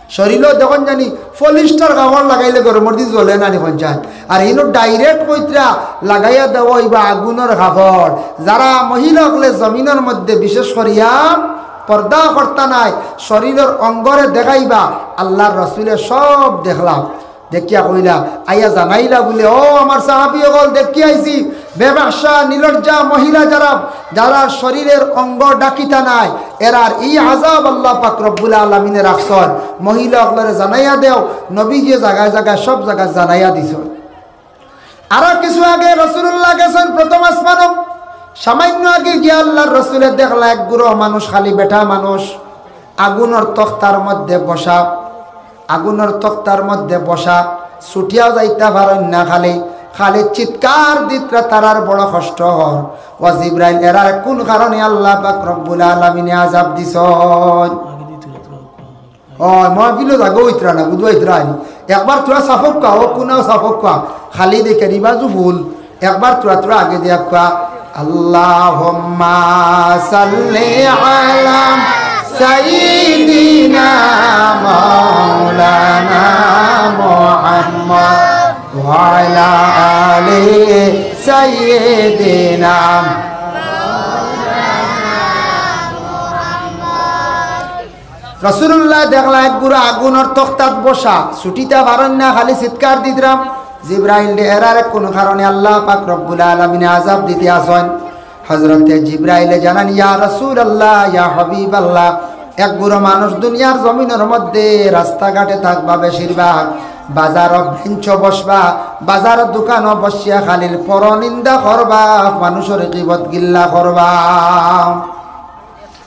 শরীলো দেখইন জানি পলিস্টার কাপড় লাগাইলে গরমর দিন জ্বলে না নি কইন চাইন। আর ইনো direct কইতরা লাগাইয়া দেওয়া অইবা আগুনর কাপড়। যারা মহিলা অকলে জমিনর মধ্যে বিশেষ করিয়া পর্দা করতা নায়, শরীলর অঙ্গরে দেখাইবা, আল্লার রসুলে সব দেখলা। দেখিয়া কইলা, আইয়া জানাইলা বুলে, "ও আমার সাহাবী অকল, দেখি আইছি, বেফাসা, নিলজ্জা মহিলা যারা, যারা শরীলর অঙ্গ ঢাকিতা নায়, এরার ই আযাব আল্লাহ পাক রব্বুল আলামিনে রাখছইন। মহিলা অকলরে জানাইয়া দেও।" নবীজিয়ে জাগায় জাগায় সব জাগাত জানাইয়া দিছইন। আরো কিছু আগে রাসুলুল্লাহ গেছইন প্রথম আসমানো। সামান্য আগে গিয়া আল্লার রসুলে দেখলা এক গুরু মানুষ, খালি বেটা মানুষ, আগুনর তক্তার মধ্যে বসা, আগুনর তক্তার মধ্যে বসা, ছুটিয়াও যাইতা পারইন না, খালি, খালি চিৎকার দিতরা, তারার বড় কষ্ট অর। "ও জিব্রাইল, এরার কুন কারণে আল্লাহ পাক রব্বুল আলামিনে আযাব দিছইন?" ও, মাহফিলো জাগা অইতরা না, বুঝবাইতরা নি। একবার থুড়া সাফ অউক্কা, ও কুনাও সাফ অউক্কা, খালি দেখে রিবাজু ফুল। একবার থুড়া থুড়া আগে দিয়া কউক্কা, "আল্লাহুম্মা সাল্লি আলা সাইয়্যিদিনা মাওলানা মুহাম্মদ ওয়া আলা আলি সাইয়্যিদিনা।" রাসুলুল্লায় দেখলা এক গুরু আগুনর তক্তাত বসা, ছুটিতা পারইন না, খালি চিৎকার দিতরাম, "জিব্রাইল রে, এরারে কুন কারণে আল্লাহ পাক রব্বুল আলামিনে আযাব দিতে আছইন?" হযরতে জিব্রাইলে জানান, "ইয়া রাসুলাল্লাহ, ইয়া হাবিবাল্লাহ, এক গুরু মানুষ দুনিয়ার জমিনর মধ্যে রাস্তাঘাটে থাকবা বেশিরভাগ, বাজারো বেঞ্চো বসবা, বাজারো দোকানো বসিয়া খালির পরনিন্দা করবা, মানুষর গিবত গিল্লা করবা।"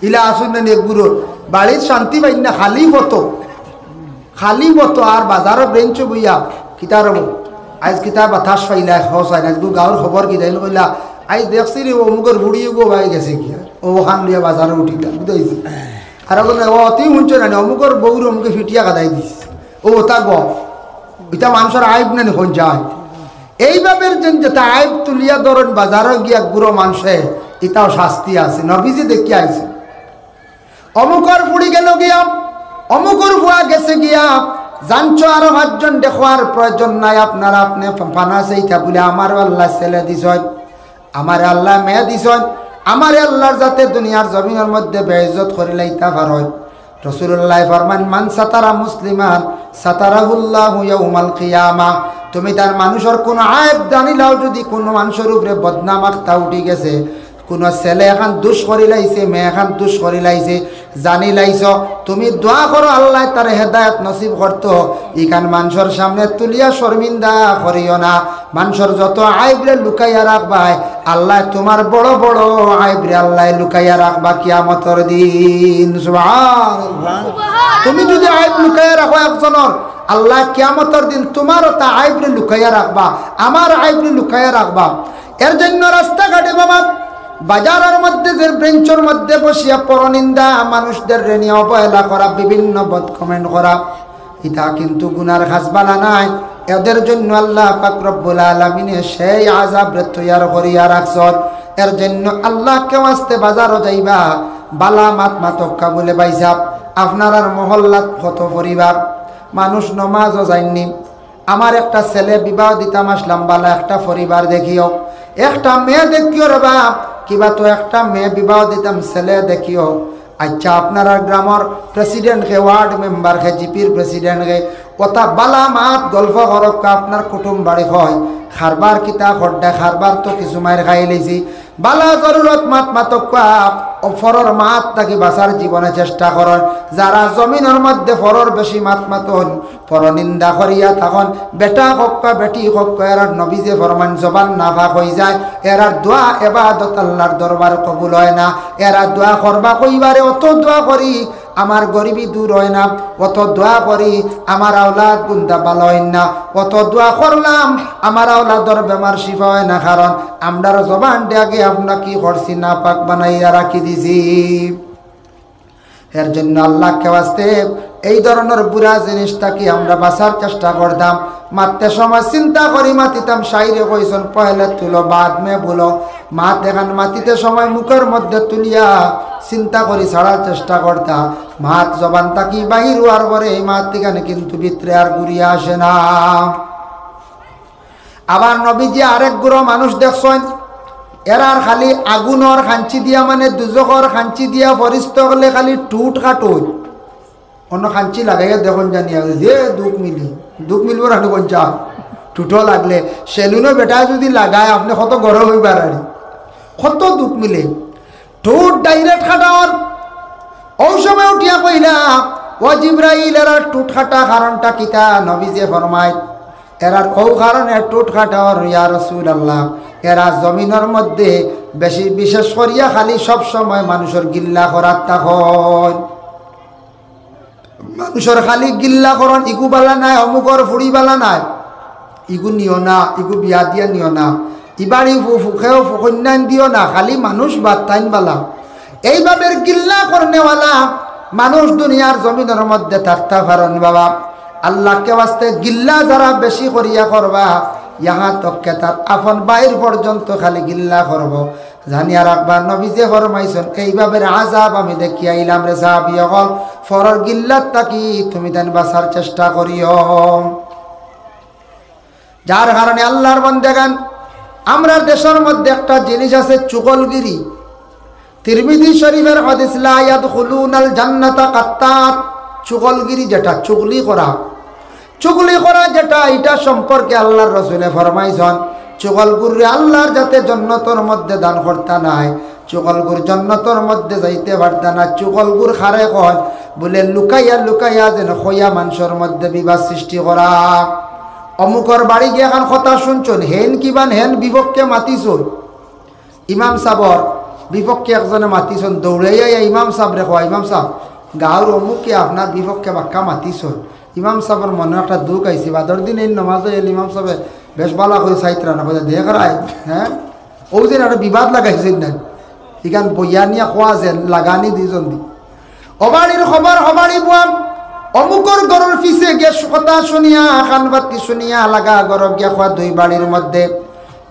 ইলা আছইন না নি এক গুরু, বাড়িত শান্তি পাইন না, খালি ফটো, খালি ফটো, আর বাজারো বেঞ্চো বইয়া কিতা রব, আইজ কিতা বাতাস পাইলা, হস আইন, আইজ গাঁওর খবর কিতা, ইন কইলা, আইজ দেখছি রে, অমুকর ফুড়ি গো ভাই গেছে গিয়া, ও ওখান দিয়া বাজারো উঠিলা, বুঝাইছি। আর ওখানে ও অতি হুনছো না, অমুকর বউর অমুকে ফিটিয়া কাদাই দিস, ও ওটা গো, ইটা মানুষর আইব না নি, কোন যায়? এইভাবে যেন যেটা আইব তুলিয়া ধরন বাজারো গিয়া গুরু মানুষে, ইটাও শাস্তি আছে। নবীজি দেখিয়া আইছে, অমুকর ফুড়ি গেল গিয়া, অমুকর ফুয়া গেছে গিয়া, জানছো আরো পাঁচজন দেখো, আর প্রয়োজন নাই আপনার, আপনি পানা সেইটা বলে আমারও আল্লাহ ছেলে দিছইন, আমারে আল্লাহ মেয়ে দিছইন, আমারে আল্লাহর যাতে দুনিয়ার জমিনের মধ্যে বেইজ্জত করিলাইতা পারইন। রাসূলুল্লাহ ফরমান, "মান সাতারা মুসলিমান সাতারাহুল্লাহু ইয়াউমাল কিয়ামা।" তুমি তার মানুষর কোনো আয়েব জানিলাও, যদি কোনো মানুষর উপরে বদনাম আখতা উঠি গেছে, কোনো ছেলে এখান দুষ করিলাইছে, মেয়ে এখান দুষ করিলাইছে, জানিলাইছ, তুমি দোয়া করো আল্লাহ তার হেদায়েত নসিব করতো। ইখান মানুষর সামনে তুলিয়া শর্মিন্দা করিও না। মানুষর যত আইবরে লুকাইয়া রাখবায়, আল্লাহ তোমার বড় বড় আইবরে আল্লাহ লুকাইয়া রাখবা কিয়ামতর দিন। সুবহানাল্লাহ। তুমি যদি আইব লুকাইয়া রাখো একজনর, আল্লাহ কিয়ামতর দিন তোমারও তা আইবরে লুকাইয়া রাখবা, আমার আইবরে লুকাইয়া রাখবা। এর জন্য রাস্তাঘাটে বাবা, বাজারর মধ্যে যে বেঞ্চর মধ্যে বসিয়া পরনিন্দা মানুষদেররে নিয়া অবহেলা করা, বিভিন্ন বদ কমেন্ট করা, ইটা কিন্তু গুনার কাজ বালা নায়। এদের জন্য আল্লাহ পাক রব্বুল আলামিনে সেই আযাবরে তৈয়ার করিয়া রাখছইন। এর জন্য আল্লাহকে ওয়াস্তে বাজারো যাইবা, বালা মাত মাতক্কা বলে, "ভাইসাব, আপনারার মহল্লাত কত পরিবার মানুষ নমাজও যাইননি, আমার একটা ছেলে বিবাহ দিতাম আসলাম, বালা একটা পরিবার দেখিও, একটা মেয়ে দেখিও রে বাপ, কিবা তো একটা মেয়ে বিবাহ দিতাম, ছেলে দেখিও।" আচ্ছা, আপনারার গ্রামর প্রেসিডেন্ট কে, ওয়ার্ড মেম্বার কে, জিপির প্রেসিডেন্ট কে, ওটা বালা মাত গল্প করক্কা, আপনার কুটুম বাড়ি হয়, কারবার কিতা খড্ডা, কারবার তো কিছু মাইর খাইলাইছি, বালা জরুরত মাত মাতক্কা, ও পরর মাত থাকি বাঁচার জীবনে চেষ্টা করইন। যারা জমিনর মধ্যে পরর বেশি মাত মাতইন, পরনিন্দা করিয়া থাকইন, বেটা কউক্কা, বেটি কউক্কা, এরার নবীজি ফরমান জবান নাপাক অইযায়, এরার দোয়া এবাদত আল্লাহর দরবার কবুল অয় না। এরা দোয়া করবা কইবারে, অত দোয়া করি আমার গরিবি দূর অয় না, অত দোয়া করি আমার আওলাদ গুন্দা বালা অইন না, অত দোয়া করলাম আমার আওলাদর বেমার শিফা অয় না, কারণ আমরার জবান দিয়া আগে আমরা কি করছি, নাপাক বানাইয়া রাখি দিছি। এর জন্য আল্লাহকে ওয়াস্তে এই ধরনের বুরা জিনিস থাকি আমরা বাঁচার চেষ্টা করতাম। মাততে সময় চিন্তা করি মাতিতাম, শাইরে কইছইন, "পহলে তুলো, বাদ মে বুলো।" মাত এখান মাতিতে সময় মুখর মধ্যে তুলিয়া চিন্তা করি ছাড়ার চেষ্টা করতা। মাত জবান থাকি বাহির অওয়ার পরে এই মাত এখানে কিন্তু ভিতরে আর ঘুরিয়া আসে না। আবার নবীজি আরেক গুরু মানুষ দেখছইন, এরার খালি আগুনর খাঞ্চি দিয়া, মানে দুজখর খাঞ্চি দিয়া ফরিস্ত অকলে খালি টুট কাটইন। অন্য খাঞ্চি লাগাইয়া দেখইন জানিয়া যে দুখ মিলে, দুখ মিলবো রানু বঞ্চা। টুটো লাগলে সেলুনো বেটা যদি লাগায়, আপনি কত গরম অইবার আর কত দুখ মিলে। টুট ডাইরেক্ট কাটইন। অউ সময় উঠিয়া কইলা, "ও জিব্রাইল, এরার টুট কাটা কারণটা কিতা?" নবীজি ফরমাইন, "এরার অউ কারণে টুট কাটইন, ইয়া রাসূলুল্লাহ, এরা জমিনর মধ্যে বেশি, বিশেষ করিয়া খালি সব সময় মানুষর গিল্লা করাত থাকইন।" মানুষর খালি গিল্লা করইন, "ইগু বালা নায়, অমুকর ফুড়ি বালা নায়, ইগু নিও না, ইগু বিয়া দিয়া নিও না, ইবাড়ি ফু-, ফুকেও ফু-, কন্যাইন দিও না, খালি মানুষ বাত্তাইন বালা।" এইভাবে গিল্লা করনেওয়ালা মানুষ দুনিয়ার জমিনর মধ্যে থাকতা পারইন বাবা। আল্লাহকে ওয়াস্তে গিল্লা যারা বেশি করিয়া করবা, ইহান তককে তার আপন ভাইর পর্যন্ত খালি গিল্লা করবো। জানিয়া রাখবা, নবীজি ফরমাইছইন, "এইভাবে আযাব আমি দেখিয়া আইলাম রে সাহাবী অকল, পরর গিল্লাত থাকি তুমি তাইন বাঁচার চেষ্টা করিও।" যার কারণে আল্লাহর বন্দেগান, আমরার দেশর মধ্যে একটা জিনিস আছে চুগলগিরি। তিরমিজি শরীফর হাদিস, "লা ইয়াদখুলুনাল জান্নাতা কাত্তাত।" চুগলগিরি যেটা, চুগলি করা, চুগলি করা যেটা, ইটা সম্পর্কে আল্লাহর রসুলে ফরমাইছইন, চুগলগুররে আল্লাহর যাতে জন্নতর মধ্যে দান করতা নায়, চুগলগুর জন্নতর মধ্যে যাইতে পারতা না। চুগলগুর কারে কয়? বুলে লুকাইয়া লুকাইয়া যেন কইয়া মানষর মধ্যে বিবাদ সৃষ্টি করা। অমুকর বাড়ি গিয়া এখান কথা শুনছইন, হেন কিবান হেন বিপক্ষে মাতিছইন। ইমাম সাবর বিপক্ষে একজনে মাতিছইন, দৌড়াইয়া আইয়া ইমাম সাবরে কয়, "ইমাম সাব, গাঁওর অমুকে আপনার বিপক্ষে বাক্কা মাতিছইন।" ইমাম সাবর মনো একটা দুখ আইছে, বাদর দিন এই নমাজো এল ইমাম সাবে বেশ বালা করি চাইতরা না, কইতা, "দেখ রায়, হ্যাঁ, অউ যে একটা বিবাদ লাগাইছইন না, ইখান বইয়া নিয়া খোয়া যে লাগানি দুইজন দি। অবাড়ির খবর হবাড়ি বুয়া, অমুকর ঘরর পিছে গিয়া কথা শুনিয়া, কানবাতি শুনিয়া লাগা ঘরো গিয়া খোয়া দুই বাড়ির মধ্যে,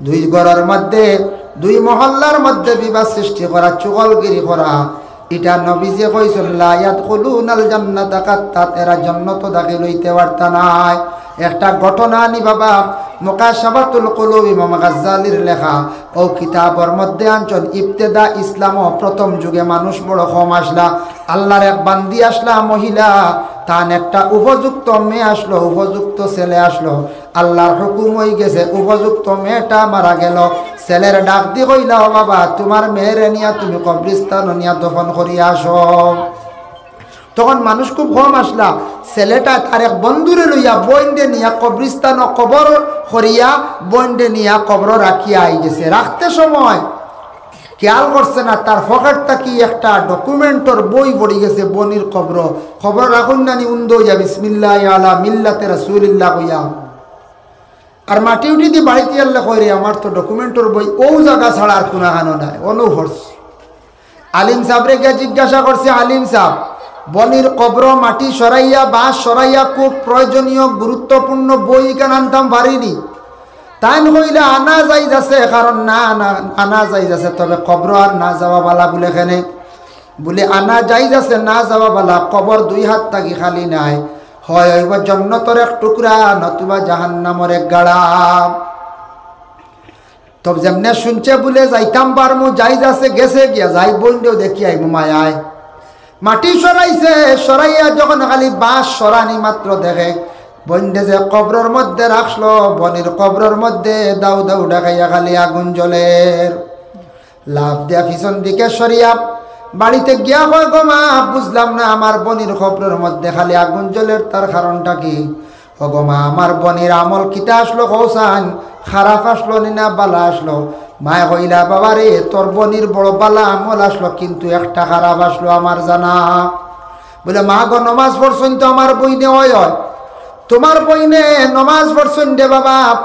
দুই ঘরর মধ্যে, দুই মহল্লার মধ্যে বিবাদ সৃষ্টি করা, চুগলগিরি করা। ইটা নবীজিয়ে কইছইন, "লা ইয়াদখুলুনাল জান্নাতা কাত্তাত", এরা জন্নতো দাখিল অইতে পারতা নায়। একটা ঘটনা নি বাবা, মুকাশাফাতুল কুলুব ইমাম গাজ্জালির লেখা, অউ কিতাবর মধ্যে আনছইন, ইবতেদা ইসলামো প্রথম যুগে মানুষ বড় কম আছলা। আল্লার এক বান্দি আছলা মহিলা, তান একটা উপযুক্ত মেয়ে আছলো, উপযুক্ত ছেলে আছলো। আল্লার হুকুম অইগেছে, উপযুক্ত মেয়েটা মারা গেলো। ছেলের ডাক দি কইলা, "ও বাবা, তুমার মেয়েরে নিয়া তুমি কবরস্থানো নিয়া দফন করিয়া আসো।" তখন মানুষ খুব কম আছলা। ছেলেটা তার এক বন্ধুরে লইয়া বইনরে নিয়া কবরস্থানো কবর করিয়া বইনরে নিয়া কবরো রাখিয়া আইগেছে। রাখতে সময় খেয়াল করছে না, তার পকেট থাকি একটা ডকুমেন্টর বই পড়ি গেছে, বইনর কবরো। কবরো রাখইন না নি উন্দা অইয়া, "বিসমিল্লাহি আলা মিল্লাতে রাসূলিল্লাহ" কইয়া। আর মাটি উঠি দি বাড়িত আনলে কয়, "রে, আমার তো ডকুমেন্টর বই অউ জাগা ছাড়া আর কুনাখানো নাই, অনো পড়ছে।" আলিম সাবরে গিয়া জিজ্ঞাসা করছে, "আলিম সাব, বইনর কবরো মাটি সরাইয়া, বাঁশ সরাইয়া খুব প্রয়োজনীয় গুরুত্বপূর্ণ বই ইখান আনতাম পারি নি?" তাইন কইলা, "আনা জাইজ আছে, কারণ না আনা, আনা জাইজ আছে, তবে কবরো আর না যাওয়া বালা।" বুলে, "কেনে?" বুলে, "আনা জাইজ আছে, না যাওয়া বালা, কবর দুই হাত থাকি খালি নায়, হয় অইবো জন্নতর এক টুকরা, নতুবা জাহান্নামর এক গাড়া।" তো যেমনে শুনছে বুলে, "যাইতাম পারমু, জাইজ আছে, গেছে গিয়া, যাই বইনরেও দেখি আইমু মায়ায়।" মাটি সরাইছে, সরাইয়া যখন খালি বাঁশ সরানি মাত্র দেখে, বইনরে যে কবরর মধ্যে রাখলো, বইনর কবরর মধ্যে দাউ দাউ দেখাইয়া খালি আগুন জ্বলের। লাফ দিয়া পিছন দিকে সরিয়া বাড়িত গিয়া কয়, "গো মা, বুঝলাম না, আমার বইনর কবরর মধ্যে খালি আগুন জ্বলের, তার কারণটা কি?" "ওগো মা, আমার বইনর আমল কিতা আছলো কওছাইন, খারাপ আছলো নি না বালা আছলো?" মায়ে কইলা, "বাবা রে, তোর বইনর বড় বালা আমল আছলো, কিন্তু একটা খারাপ আছলো আমার জানা।" বুলে, "মা গো, নমাজ পড়ছইন তো আমার বইনে?" "অয়, অয়।" "তুমার বইনে নমাজ পড়ছইন রে বাবা,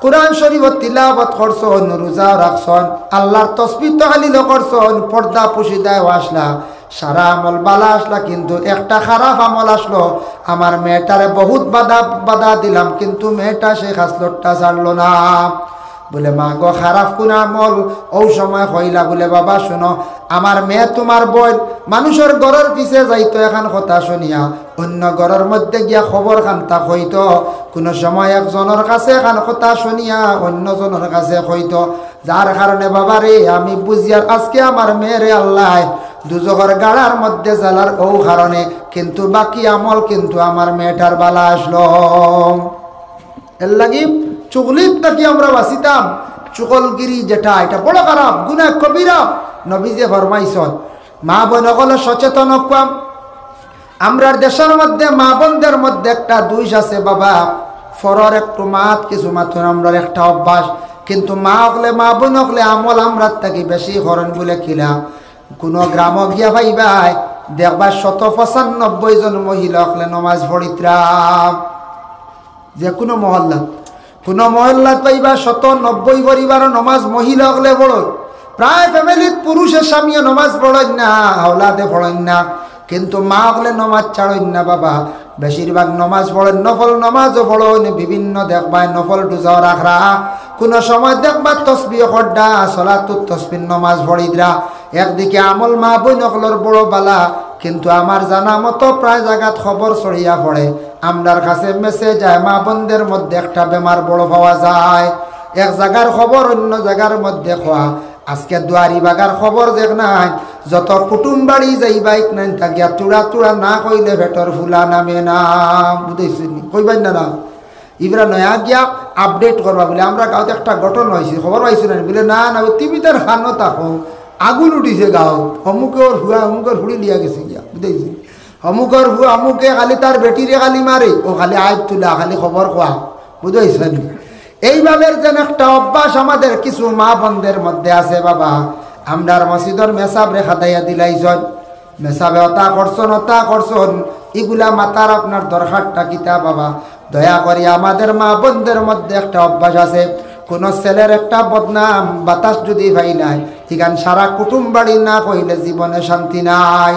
কুরআন শরীফ তিলাওয়াত করছইন, রোজাও রাখছইন, আল্লার তসবিহ তাহলিলও করছইন, পর্দা পুশিদায়ও আছলা, সারা আমল বালা আছলা, কিন্তু একটা খারাপ আমল আছলো, আমার মেয়েটারে বহুত বাধা, বাধা দিলাম, কিন্তু মেয়েটা সেই খাসলতটা ছাড়লো না।" বুলে, "মা গো, খারাপ কুন আমল?" অউ সময় কইলা বুলে, "বাবা শুনো, আমার মেয়ে তুমার বইন মানুষর ঘরর পিছে যাইতো, এখান কথা শুনিয়া অইন্য ঘরর মধ্যে গিয়া খবর খান্তা কইতো, কুনু সময় একজনর কাছে এখান কথা শুনিয়া অইন্য জনর কাছে কইতো, যার কারণে বাবা রে, আমি বুঝিয়ার আজকে আমার মেয়েরে আল্লায় দুজখর গাড়ার মধ্যে জ্বালার অউ কারণে, কিন্তু বাকি আমল কিন্তু আমার মেয়েটার বালা আছলো।" এরলাগি চুগলিত থাকি আমরা বাঁচিতাম। চুগলগিরি যেটা, ইটা বড় খারাপ, গুনাহ কবিরা। নবীজিয়ে ফরমাইছইন, মা বইন অকলে সচেতন অউক্কা। আমরার দেশর মধ্যে মা বইনদের মধ্যে একটা দুষ আছে বাবা, পরর একটু মাত কিছু মাতইন আমরার একটা অভ্যাস। কিন্তু মা অকলে, মা বইন অকলে আমল আমরার থাকি বেশি করইন বুলে কিলা? কুনু গ্রামো গিয়া পাইবায়, দেখবায় শত পঁচানব্বই জন মহিলা অকলে নমাজ পড়িতরা। যে কুনু মহল্লাত, কুনু মহল্লাত পাইবা শত নব্বই পরিবারও নমাজ মহিলা অকলে পড়ইন। প্রায় ফ্যামিলিত পুরুষে স্বামীয়ে নমাজ পড়ইন না, আওলাদে পড়ইন না, কিন্তু মা অকলে নমাজ ছাড়ইন না বাবা। বেশিরভাগ নমাজ পড়ইন, নফল নমাজও পড়ইন, বিভিন্ন দেখবায় নফল রোজাও রাখরা, কুনু সময় দেখবা তসবিহ কররা, সলাতুত তসবির নমাজ পড়িতরা। একদিকে আমল মা বইন অকলর বড় বালা, কিন্তু আমার জানা মতো প্রায় জাগাত খবর ছড়িয়া পড়ে, আমরার কাছে মেসেজ যায়, মা বইনদের মধ্যে একটা বেমার বড় পাওয়া যায়। এক জাগার খবর অইন্য জাগার মধ্যে কওয়া। আজকে দুয়ারি বাগার খবর দেখইন নায়, যত কুটুম বাড়ি যাইবা ইকনাইন থাকিয়া তুড়া তুড়া না কইলে পেটর ফুলা নামে না। বুঝাইছি নি? কইবায় না, না? ইবরা নয়া গিয়া আপডেট করবা বুলে, "আমরার গাঁওত একটা ঘটনা অইছে, খবর পাইছো না নি?" বুলে, "না, না, ওই টিভিত আর কানো থাকো, আগুন উঠিছে গাঁওত, অমুকর ফুয়া, অমুকর ফুড়ি লইয়া গেছে গিয়া।" বুঝাইছি? অমুকর ফুয়া, অমুকে খালি তার বেটিরে খালি মারে, ও খালি আইব তুলা, খালি খবর কওয়া। বুঝাইছি নি? এইভাবে যেন একটা অভ্যাস আমাদের কিছু মা বইনদের মধ্যে আছে বাবা, আমরার মসজিদর মেসাবরে খাদাইয়া দিলাইছইন। মেসাবে অতা করছইন, অতা করছইন, ইগুলা মাতার আপনার দরকারটা কিতা বাবা? দয়া করি আমাদের মা বইনদের মধ্যে একটা অভ্যাস আছে, কোনো ছেলের একটা বদনাম বাতাস যুদি ফাইলায়, ইখান সারা কুটুম বাড়ি না কইলে জীবনে শান্তি নাই।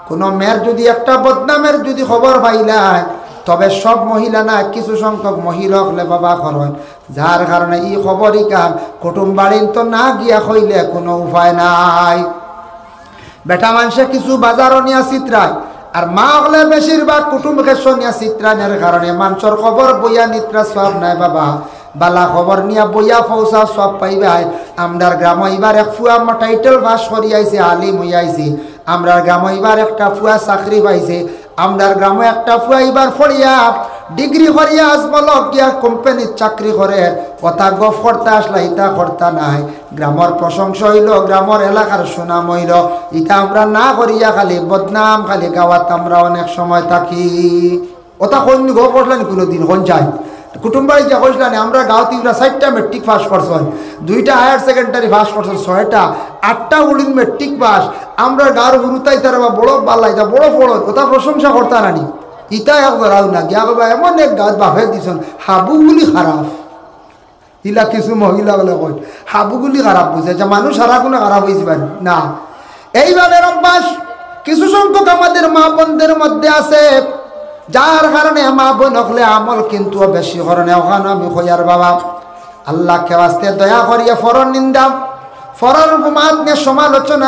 কোনো মেয়ের যুদি একটা বদনামের যুদি খবর ফাইলায়, তবে সব মহিলা না, কিছু সংখ্যক মহিলা অকলে বাবা করইন, যার কারণে ই খবর ইখান কুটুম বাড়িন তো না গিয়া কইলে কোনো উপায় নাই। বেটা মানষে কিছু বাজারো নিয়া ছিতরায়, আর মা অকলে বেশিরভাগ কুটুম খেশো নিয়া ছিতরানির কারণে মানষর খবর বইয়া নিতরা সওয়াব নাই বাবা। বালা খবর নিয়া বইয়া পৌঁছা সওয়াব পাইবায়। আমরার গ্রামো ইবার এক ফুয়া ম-, টাইটেল পাস করি আইছে, আলিম অইয়া আইছে। আমরার গ্রামো ইবার একটা ফুয়া চাকরি পাইছে। আমরার গ্রামো একটা ফুয়া ইবার পড়িয়া, ডিগ্রি করিয়া আজ বলো গিয়া কোম্পানিত চাকরি করের। কথা গফ করতা আসলা, ইতা করতা নায়। গ্রামর প্রশংসা অইলো, গ্রামর এলাকার সুনাম অইলো। ইতা আমরা না করিয়া খালি বদনাম, খালি গাওয়াত আমরা অনেক সময় থাকি। ওটা কোন গফ করছলানি কোনোদিন, কোন যায়? কুটুম বাড়ি গিয়া কইছলানি, আমরা গাওত ইবরা চাইরটা মেট্রিক পাস করছইন, দুইটা হায়ার সেকেন্ডারি পাস করছইন, ছয়টা, আটটা উড়িন মেট্রিক পাস। আমরা গাওর হুরুতাই তারা বা বড় বাল্লা, ইতা বড় পড়ো, ওটা প্রশংসা করতা নানি। ইতা এক ধরাও না, গিয়া কইবা এমন এক গাওত বাফে দিছইন, হাবুগুলি খারাপ। ইলা কিছু মহিলা বলে কয়, হাবুগুলি খারাপ বুঝে, যে মানুষ সারা কোনো খারাপ অইছে পারে না। এইভাবে অভ্যাস কিছু সংখ্যক আমাদের মা বোনদের মধ্যে আছে, যার কারণে মা বোন অকলে আমল কিন্তু বেশি করইন। ওখানে আমি কইয়ার বাবা, আল্লাহকে ওয়াস্তে দয়া করিয়া ফরর নিন্দা, ফরর মাত নিয়া সমালোচনা,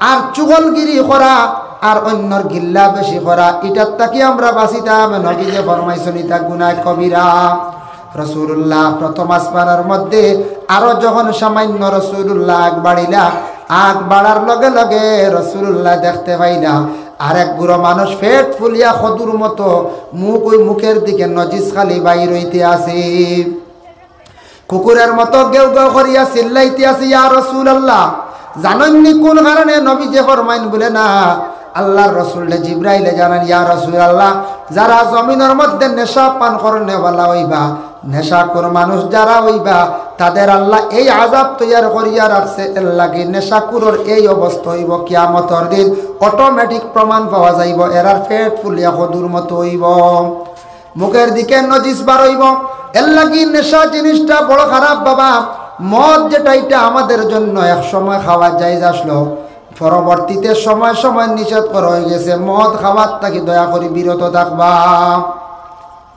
আর চুগলগিরি করা, আর অন্যর গিল্লা বেশি করা, ইটার থাকি আমরা বাঁচিতাম। নবীজি ফরমাইছইন, ইতা গুনাহ কবিরা। রাসূলুল্লাহ প্রথম আসমানর মধ্যে আরো যখন সামান্য রাসূলুল্লাহ আগ বাড়িলা, আগ বাড়ার লগে লগে রাসূলুল্লাহ দেখতে পাইলা আরেক গুরু মানুষ পেট ফুলিয়া খদুর মতো মুখ, ওই মুখের দিকে নজিস খালি বাইর অইতে আছে। কুকুরের মতো গেউ গেউ করিয়া চিল্লাইতে আছে, "ইয়া রাসূলুল্লাহ।" জানইননি কোন কারণে? নবীজি ফরমাইন বুলে, "না।" আল্লাহর রাসূলরে জিব্রাইলে জানাইন, "ইয়া রাসূলুল্লাহ, যারা জমিনর মধ্যে নেশা পান করনেওয়ালা অইবা, নেশাখোর মানুষ যারা অইবা, তাদের আল্লাহ এই আযাব তৈয়ার করিয়া রাখছে। এর লাগি নেশাখোরর এই অবস্থা অইবো, কিয়ামতর দিন অটোমেটিক প্রমাণ পাওয়া যাইবো, এরার পেট ফুলিয়া খদুর মতো অইবো।" মুখের দিকে নজিস বার অইবো। এর লাগি নেশা জিনিসটা বড় খারাপ বাবা। মদ যেটা, এটা আমাদের জন্য এক সময় খাওয়া জায়েজ আসলো, পরবর্তীতে সময় সময় নিষেধ করা অইগেছে। মদ খাওয়ার থাকি দয়া করি বিরত থাকবা।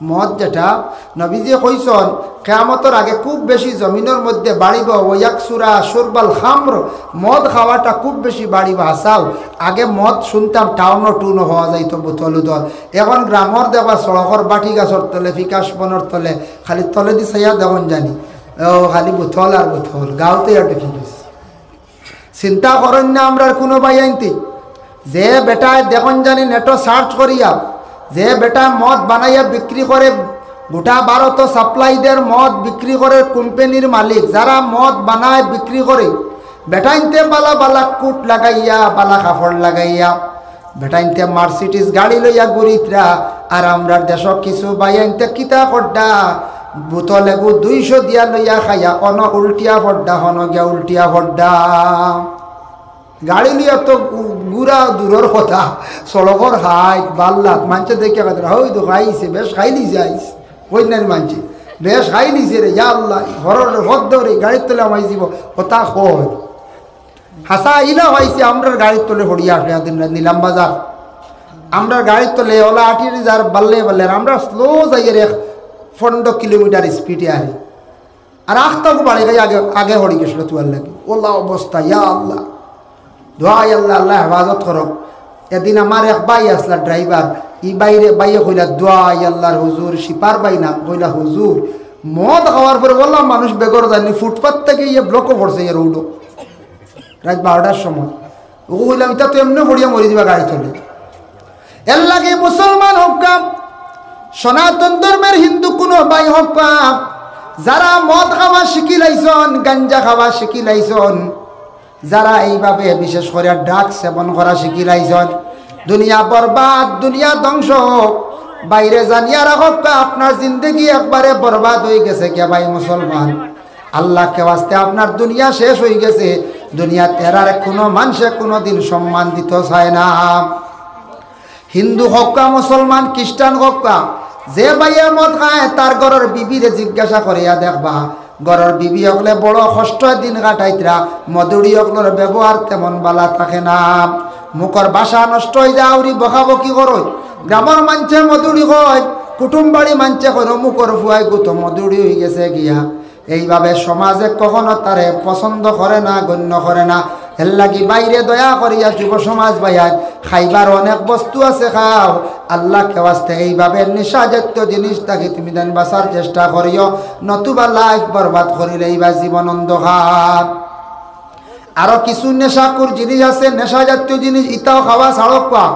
মদ যেটা নবীজি কইছইন, কিয়ামতর আগে খুব বেশি জমিনর মধ্যে বাড়িবো, ওয়াকসুরা শুরবাল খামর, মদ খাওয়াটা খুব বেশি বাড়িবো। হাছাউ, আগে মদ শুনতাম টাউনো টুনো পাওয়া যাইতো বোতল উতল, এখন গ্রামর দেখবা সড়কর বাটি গাছর তলে, ফিকাশ বনর তলে, খালি তলেদি চাইয়া দেখইন জানি, ও খালি বোতল আর বোতল, গাঁওতে আর দেখি গেছে। চিন্তা করইন না আমরার কুনু ভাইয়াইন্তে, যে বেটায় দেখইন জানি নেটো সার্চ করিয়া, যে বেটায় মদ বানাইয়া বিক্রি করে, গোটা ভারতো সাপ্লাই দের, মদ বিক্রি করে কোম্পানির মালিক, যারা মদ বানায় বিক্রি করে, বেটাইন্তে বালা বালা কোট লাগাইয়া, বালা কাপড় লাগাইয়া, বেটাইন্তে মার্সিডিজ গাড়ি লইয়া ঘুরিত্রা, আর আমরার দেশো কিছু ভাইয়াইন্তে কিতা কররা, বোতল এগু দুইশো দিয়া লইয়া খাইয়া, অনো উল্টিয়া পড়রা, হনো গিয়া উল্টিয়া পড়রা। গাড়ি লইয়া তো গু-, ঘুরা দূরর কথা, সড়কর হাইত, বাল্লাত, মানষে দেখিয়া কইতে, "হই তো খাইছে, বেশ খাইলিছে আইজ।" কইন না নি মানষে, "বেশ খাইলিছে রে, ইয়া আল্লাহ, হরর হদ ধরে গাড়ির তলে হামাই যিবো", কথা কয়। হাছা ইলা অইছে, আমরার গাড়ির তলে পড়িয়া আছে, আদিন নিলাম বাজার। আমরার গাড়ির তলে ওলা আটির যার বাল্লে বাল্লে, আর আমরা স্লো যাইয়ার এক পনেরো কিলোমিটার স্পিডে আরি। আর আখতাগু বাড়ি গাই আগে, আগে হরি গেছিল তুয়ার লাগি। ওলা অবস্থা, ইয়া আল্লাহ। দোয়া, ইয়া আল্লাহ, আল্লাহ হেফাজত করো। এদিন আমার এক ভাই আসলা ড্রাইভার, ই বাইরে বাইয়ে কইলা, "দোয়া, ইয়া আল্লাহর হুজুর", শিপার ভাই নাম, কইলা, "হুজুর, মদ খাওয়ার পরে বললাম মানুষ বেগর জানি ফুটপাত থেকে ইয়ে ব্লকও পড়ছে ইয়ে রোডও।" রাত বারোটার সময়। ও কইলাম, "ইতা তো এমনে পড়িয়া মরি দিবা গাড়ি তলে।" এর লাগি মুসলমান হউক্কা, সনাতন ধর্মের হিন্দু কুনু ভাই হউক্কা, যারা মদ খাওয়া শিখিলাইছন, গাঞ্জা খাওয়া শিখিলাইছন, যারা এইভাবে বিশেষ করিয়া ড্রাগ সেবন করা শিখিলাইছন, দুনিয়া বরবাদ, দুনিয়া ধ্বংস। বাইরে জানিয়া রাখউক্কা, আপনার জিন্দেগি একবারে বরবাদ অইগেছে গিয়া ভাই মুসলমান। আল্লাহকে ওয়াস্তে আপনার দুনিয়া শেষ অইগেছে, দুনিয়াত এরার কুনু মানষে কুনুদিন সম্মান দিতো চায় না। হিন্দু হউক্কা, মুসলমান, খ্রিস্টান হউক্কা, যে ভাইয়ে মদ খায়, তার ঘরর বিবিরে জিজ্ঞাসা করিয়া দেখবা, ঘরর বিবি অকলে বড় কষ্টে দিন কাটাইতরা, মদুড়ি অকলর ব্যবহার তেমন বালা থাকে না, মুখর ভাষা নষ্ট অই যায়, আউরি বকাবকি করইন। গ্রামর মানষে মদুড়ি কইন, কুটুম বাড়ি মানষে কইন, "অমুকর ফুয়ায় গুতো মদুড়ি অইগেছে গিয়া।" এইভাবে সমাজে কখনো তারে পছন্দ করে না, গণ্য করে না। এরলাগি বাইরে দয়া করিয়া যুব সমাজ ভাইয়াইন, খাইবার অনেক বস্তু আছে, খাও। আল্লাহকে ওয়াস্তে এইভাবে নেশা জাতীয় জিনিস থাকি তুমি দেন বাঁচার চেষ্টা করিও, নতুবা life বরবাদ করিলে এইবার জীবন অন্ধকার। আরো কিছু নেশাকুর জিনিস আছে, নেশা জাতীয় জিনিস, ইতাও খাওয়া ছাড়উক্কা।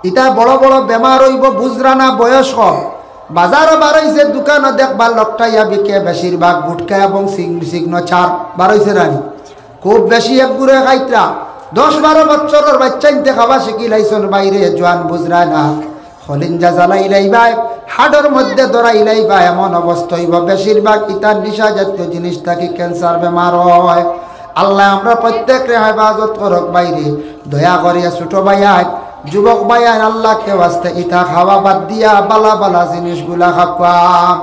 ইতায় বড় বড় বেমার অইবো, বুঝরা না, বয়স কম। বাজারো বারইছে, দোকানো দেখবা লটকাইয়া বিকে, বেশিরভাগ গুটকা এবং সিগ-, signature বারইছে নানি। খুব বেশি এক গুড়ে খাইতরা। দশ বারো বছরর বাইচ্চাইন্তে খাওয়া শিখিলাইছইন বাইরে, জোয়ান বুঝরা না। কলিঞ্জা জ্বালাইলাইবায়, হাড়র মধ্যে ধরাইলাইবায়, এমন অবস্থা অইবো। বেশিরভাগ ইতার নেশা জাতীয় জিনিস থাকি cancer বেমার অয়। আল্লায় আমরা প্রত্যেকরে হেফাজত করউক বাইরে। দয়া করিয়া ছোট ভাইয়াইন, যুবক ভাইয়াইন, আল্লাহকে ওয়াস্তে ইতা খাওয়া বাদ দিয়া বালা বালা জিনিসগুলা খাওয়া।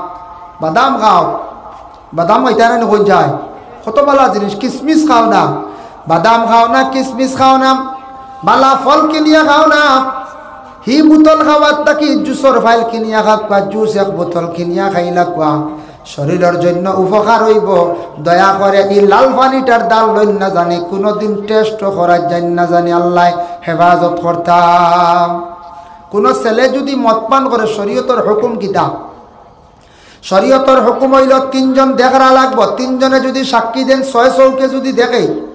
বাদাম খাও, বাদাম খাইতা না নি কইন যায়? কত বালা জিনিস, কিসমিস খাও না, বাদাম খাও না, কিসমিস খাও না, বালা ফল কিনিয়া খাও না। হি বোতল খাওয়ার থাকি জুসর ফাইল কিনিয়া খাওয়া, জুস এক বোতল কিনিয়া খাইলাউক্কা, শরীরর জন্য উপকার অইবো। দয়া করে ই লাল পানিটার দাম লইন না জানি, কুনুদিন test করা যাইন না জানি, আল্লায় হেফাজত করতা। কুনু ছেলে যুদি মদ পান করে, শরীয়তর হুকুম কিতা? শরীয়তর হুকুম অইলো তিনজন দেখরা লাগবো। তিনজনে যুদি সাক্ষী দেইন, ছয় চউখে যুদি দেখে,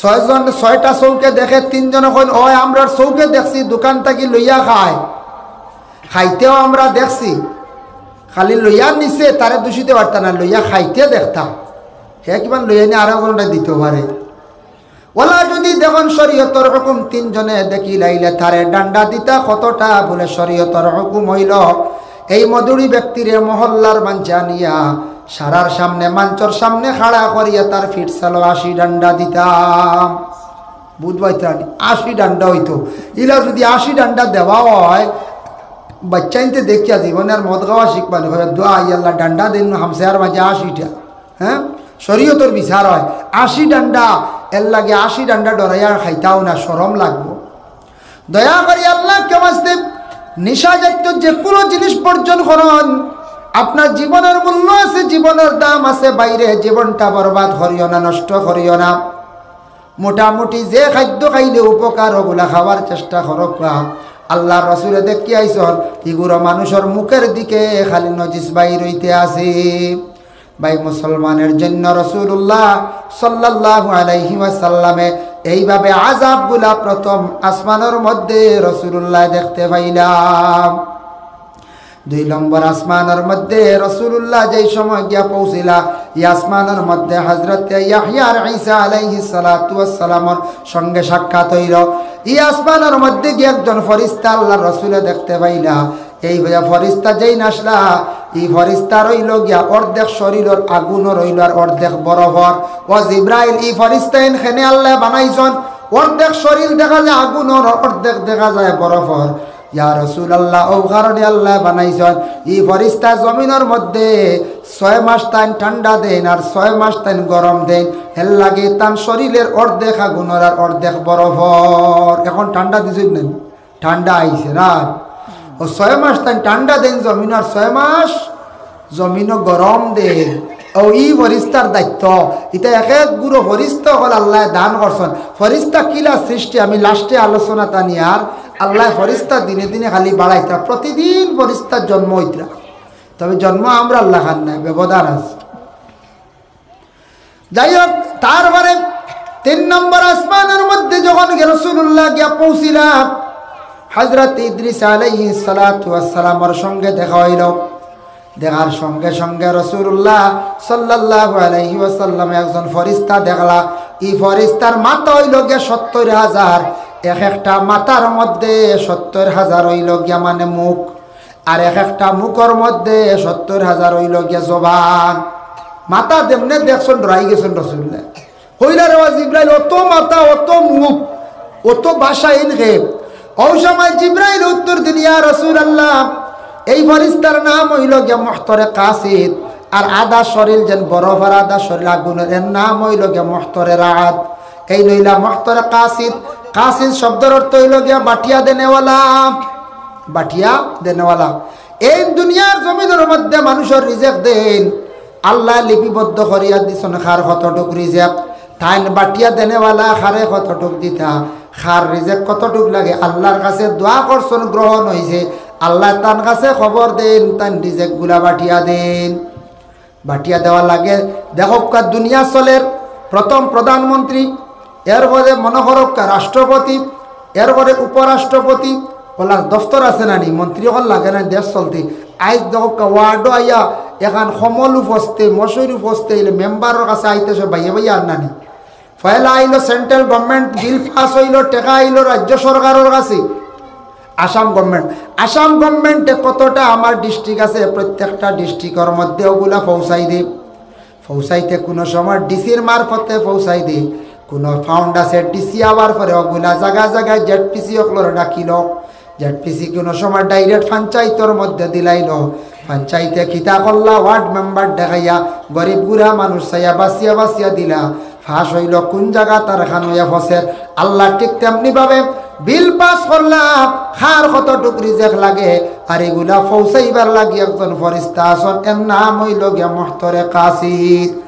ছয়জন, ছয়টা চউখে দেখে, তিনজনে কইন, "অয়, আমরার চউখে দেখছি, দোকান থাকি লইয়া খায়, খাইতেও আমরা দেখছি।" খালি লইয়া নিছে, তারে দুষিতে পারতা না, লইয়া খাইতে দেখতা। হে কিমান লইয়া নি আরেকজনরে দিতো পারে। অলা যুদি দেখইন শরীয়তর হুকুম, তিনজনে দেখিলাইলে তারে ডান্ডা দিতা। কতটা বুলে শরীয়তর হুকুম অইলো, এই মদুড়ি ব্যক্তিরে মহল্লার মানষে আনিয়া সারার সামনে, মানষর সামনে খাড়া করিয়া তার ফিঠ চালো আশি ডান্ডা দিতা। বুঝবায় তো আনি, আশি ডান্ডা অইতো। ইলা যুদি আশি ডান্ডা দেওয়া অয়, বাইচ্চাইন্তে দেখিয়া জীবনে আর মদ খাওয়া শিখবা নি, কইবা, "দোয়া, আই আল্লাহ, ডান্ডা দেইন হামসায়ার মাঝে আশিটা।" হ্যাঁ, শরীয়তর বিচার অয় আশি ডান্ডা, এরলাগি আশি ডান্ডা ডরাইয়া খাইতাও না, শরম লাগবো। দয়া করি আল্লাহকে ওয়াস্তে নিশা জাতীয় যে কুনু জিনিস বর্জন করইন। আপনার জীবনর মূল্য আছে, জীবনর দাম আছে, বাইরে জীবনটা বরবাদ করিও না, নষ্ট করিও না। মোটামুটি যে খাদ্য খাইলে উপকার, অগুলা খাওয়ার চেষ্টা করউক্কা। আল্লাহর রসুলে দেখিয়া আইছইন, ইগুলো মানুষর মুখর দিকে খালি নজিস বাইর অইতে আছে। ভাই, মুসলমানর জন্য রাসূলুল্লাহ সাল্লাল্লাহু আলাইহি ওয়াসাল্লামে এইভাবে আযাবগুলা প্রথম আসমানর মধ্যে রাসূলুল্লাহ দেখতে পাইলা। দুই নম্বর আসমানর মধ্যে রাসূলুল্লাহ যেই সময় গিয়া পৌঁছিলা, ই আসমানর মধ্যে হযরতে ইয়াহইয়া আর ঈসা আলাইহিস সালাতু ওয়াস সালামর সঙ্গে সাক্ষাৎ অইলো। ই আসমানর মধ্যে গিয়া একজন ফেরেশতা আল্লাহর রাসূলে দেখতে পাইলা। এই হইয়া ফেরেশতা যেইন আসলা, ই ফেরেশতার অইলো গিয়া অর্ধেক শরীলর আগুনর অইলো আর অর্ধেক বরফর। ও জিব্রাইল, ই ফেরেশতাইন কেনে আল্লায় বানাইছইন? অর্ধেক শরীল দেখা যায় আগুনর, অর্ধেক দেখা যায় বরফর। ইয়া রাসূলুল্লাহ, অউ কারণে আল্লায় বানাইছইন। ই ফেরেশতা জমিনর মধ্যে ছয় মাস তাইন ঠান্ডা দেইন আর ছয় মাস তাইন গরম দেইন। এরলাগি তান শরীলর অর্ধেক আগুনর আর অর্ধেক বরফর। এখন ঠান্ডা দিছইন না? ঠান্ডা আইছে না? অউ ছয় মাস তাইন ঠান্ডা দেইন জমিন, আর ছয় মাস জমিনও গরম দেইন। অউ ই ফেরেশতার দায়িত্ব। ইতা এক এক গুরু ফেরেশতা অকল আল্লায় দান করছইন। ফেরেশতা কিলা সৃষ্টি আমি লাস্টে আলোচনাত আনিয়ার। আল্লায় ফেরেশতা দিনে দিনে খালি বাড়াইতরা, প্রতিদিন ফেরেশতার জন্ম অইতরা। তবে জন্ম আমরার লাখান নায়, ব্যবধান আছে। যাই হোক, তারপরে তিন নম্বর আসমানর মধ্যে যখন গিয়া রাসূলুল্লাহ গিয়া পৌঁছিলা, হযরত ইদ্রিস আলাইহিস সালাতু ওয়াস সালামর সঙ্গে দেখা অইলো। দেখার সঙ্গে সঙ্গে রাসূলুল্লাহ সাল্লাল্লাহু আলাইহি ওয়াসাল্লাম একজন ফেরেশতা দেখলা। ই ফেরেশতার মাথা অইলো গিয়া সত্তর হাজার, এক একটা মাথার মধ্যে সত্তর হাজার অইলো গিয়া মানে মুখ। আর এক একটা মুখর মধ্যে সত্তর হাজার অইলো গিয়া জবান। মাথা যেমনে দেখছইন, ডরাই গেছইন রাসূলুল্লাহ। কইলা, "রে বা জিব্রাইল, অত মাথা, অত মুখ, অত ভাষা ইন কে?" অউ সময় জিব্রাইল উত্তর দিল, "ইয়া রাসূলুল্লাহ, এই ফেরেশতার নাম অইলো গিয়া মুহতারে কাসিদ।" আর আধা শরীর যেন বরফ আর আধা শরীর আগুনর, এর নাম অইলো গিয়া মুহতারে রাদ। এই লইলা মুহতারে কাসিদ। কাসিদ শব্দর অর্থ অইলো গিয়া বাটিয়া দেনেওয়ালা, বাটিয়া দেনেওয়ালা। এই দুনিয়ার জমিনর মধ্যে মানুষর রিজেক দেইন, আল্লায় লিপিবদ্ধ করিয়া দিছইন কার কতটুক রিজেক। তাইন বাটিয়া দেনেওয়ালা, কারে কতটুক দিতা, কার রিজেক কতটুক লাগে, আল্লার কাছে দোয়া করছইন, গ্রহণ অইছে। আল্লায় তান কাছে খবর দেইন, তান রিজেকগুলা বাটিয়া দেইন। বাটিয়া দেওয়া লাগে। দেখউক্কা, দুনিয়া চলের প্রথম প্রধানমন্ত্রী, এরপরে মনো করউক্কা রাষ্ট্রপতি, এরপরে উপরাষ্ট্রপতি, অলা দফতর আছে না নি, মন্ত্রী অকল লাগে না দেশ চলতে। আইজ দেখউক্কা, ওয়ার্ডো আইয়া এখান কমল উপস্থিত, মসুর উপস্থিত, অইলে মেম্বারর কাছে আইতে সব বাইয়া বাইয়া আর না নি। পয়লা আইলো সেন্ট্রাল গভর্নমেন্ট, বিল পাস অইলো, টেকা আইলো রাজ্য সরকারর কাছে। আসাম গভর্নমেন্ট, আসাম গভর্নমেন্টে কতটা আমার ডিস্ট্রিক্ট আছে, প্রত্যেকটা ডিস্ট্রিক্টর মধ্যে ওগুলা পৌঁছাই দে। পৌঁছাইতে কুনু সময় ডিসির মারফতে পৌঁছাই দে। কুনু ফান্ড আছে, ডিসি আওয়ার পরে ওগুলা জাগায় জাগায় জেডপিসি অকলরে ডাকিলো। জেডপিসি কুনু সময় ডাইরেক্ট পঞ্চায়েতর মধ্যে দিলাইলো। পঞ্চায়েতে কিতা করলা, ওয়ার্ড মেম্বার ডাকাইয়া গরিব গুড়া মানুষ চাইয়া বাছিয়া বাছিয়া দিলা। ফাঁস অইলো কুন জাগাত তার খান অইয়া ফসের। আল্লায় ঠিক তেমনি ভাবে বিল পাস করলা, কার কতটুক রিজেক লাগে, আর এগুলা পৌঁছাইবার লাগি একজন ফরিস্তা আছইন, এর নাম অইলো গিয়া মুহতারে কাসিদ।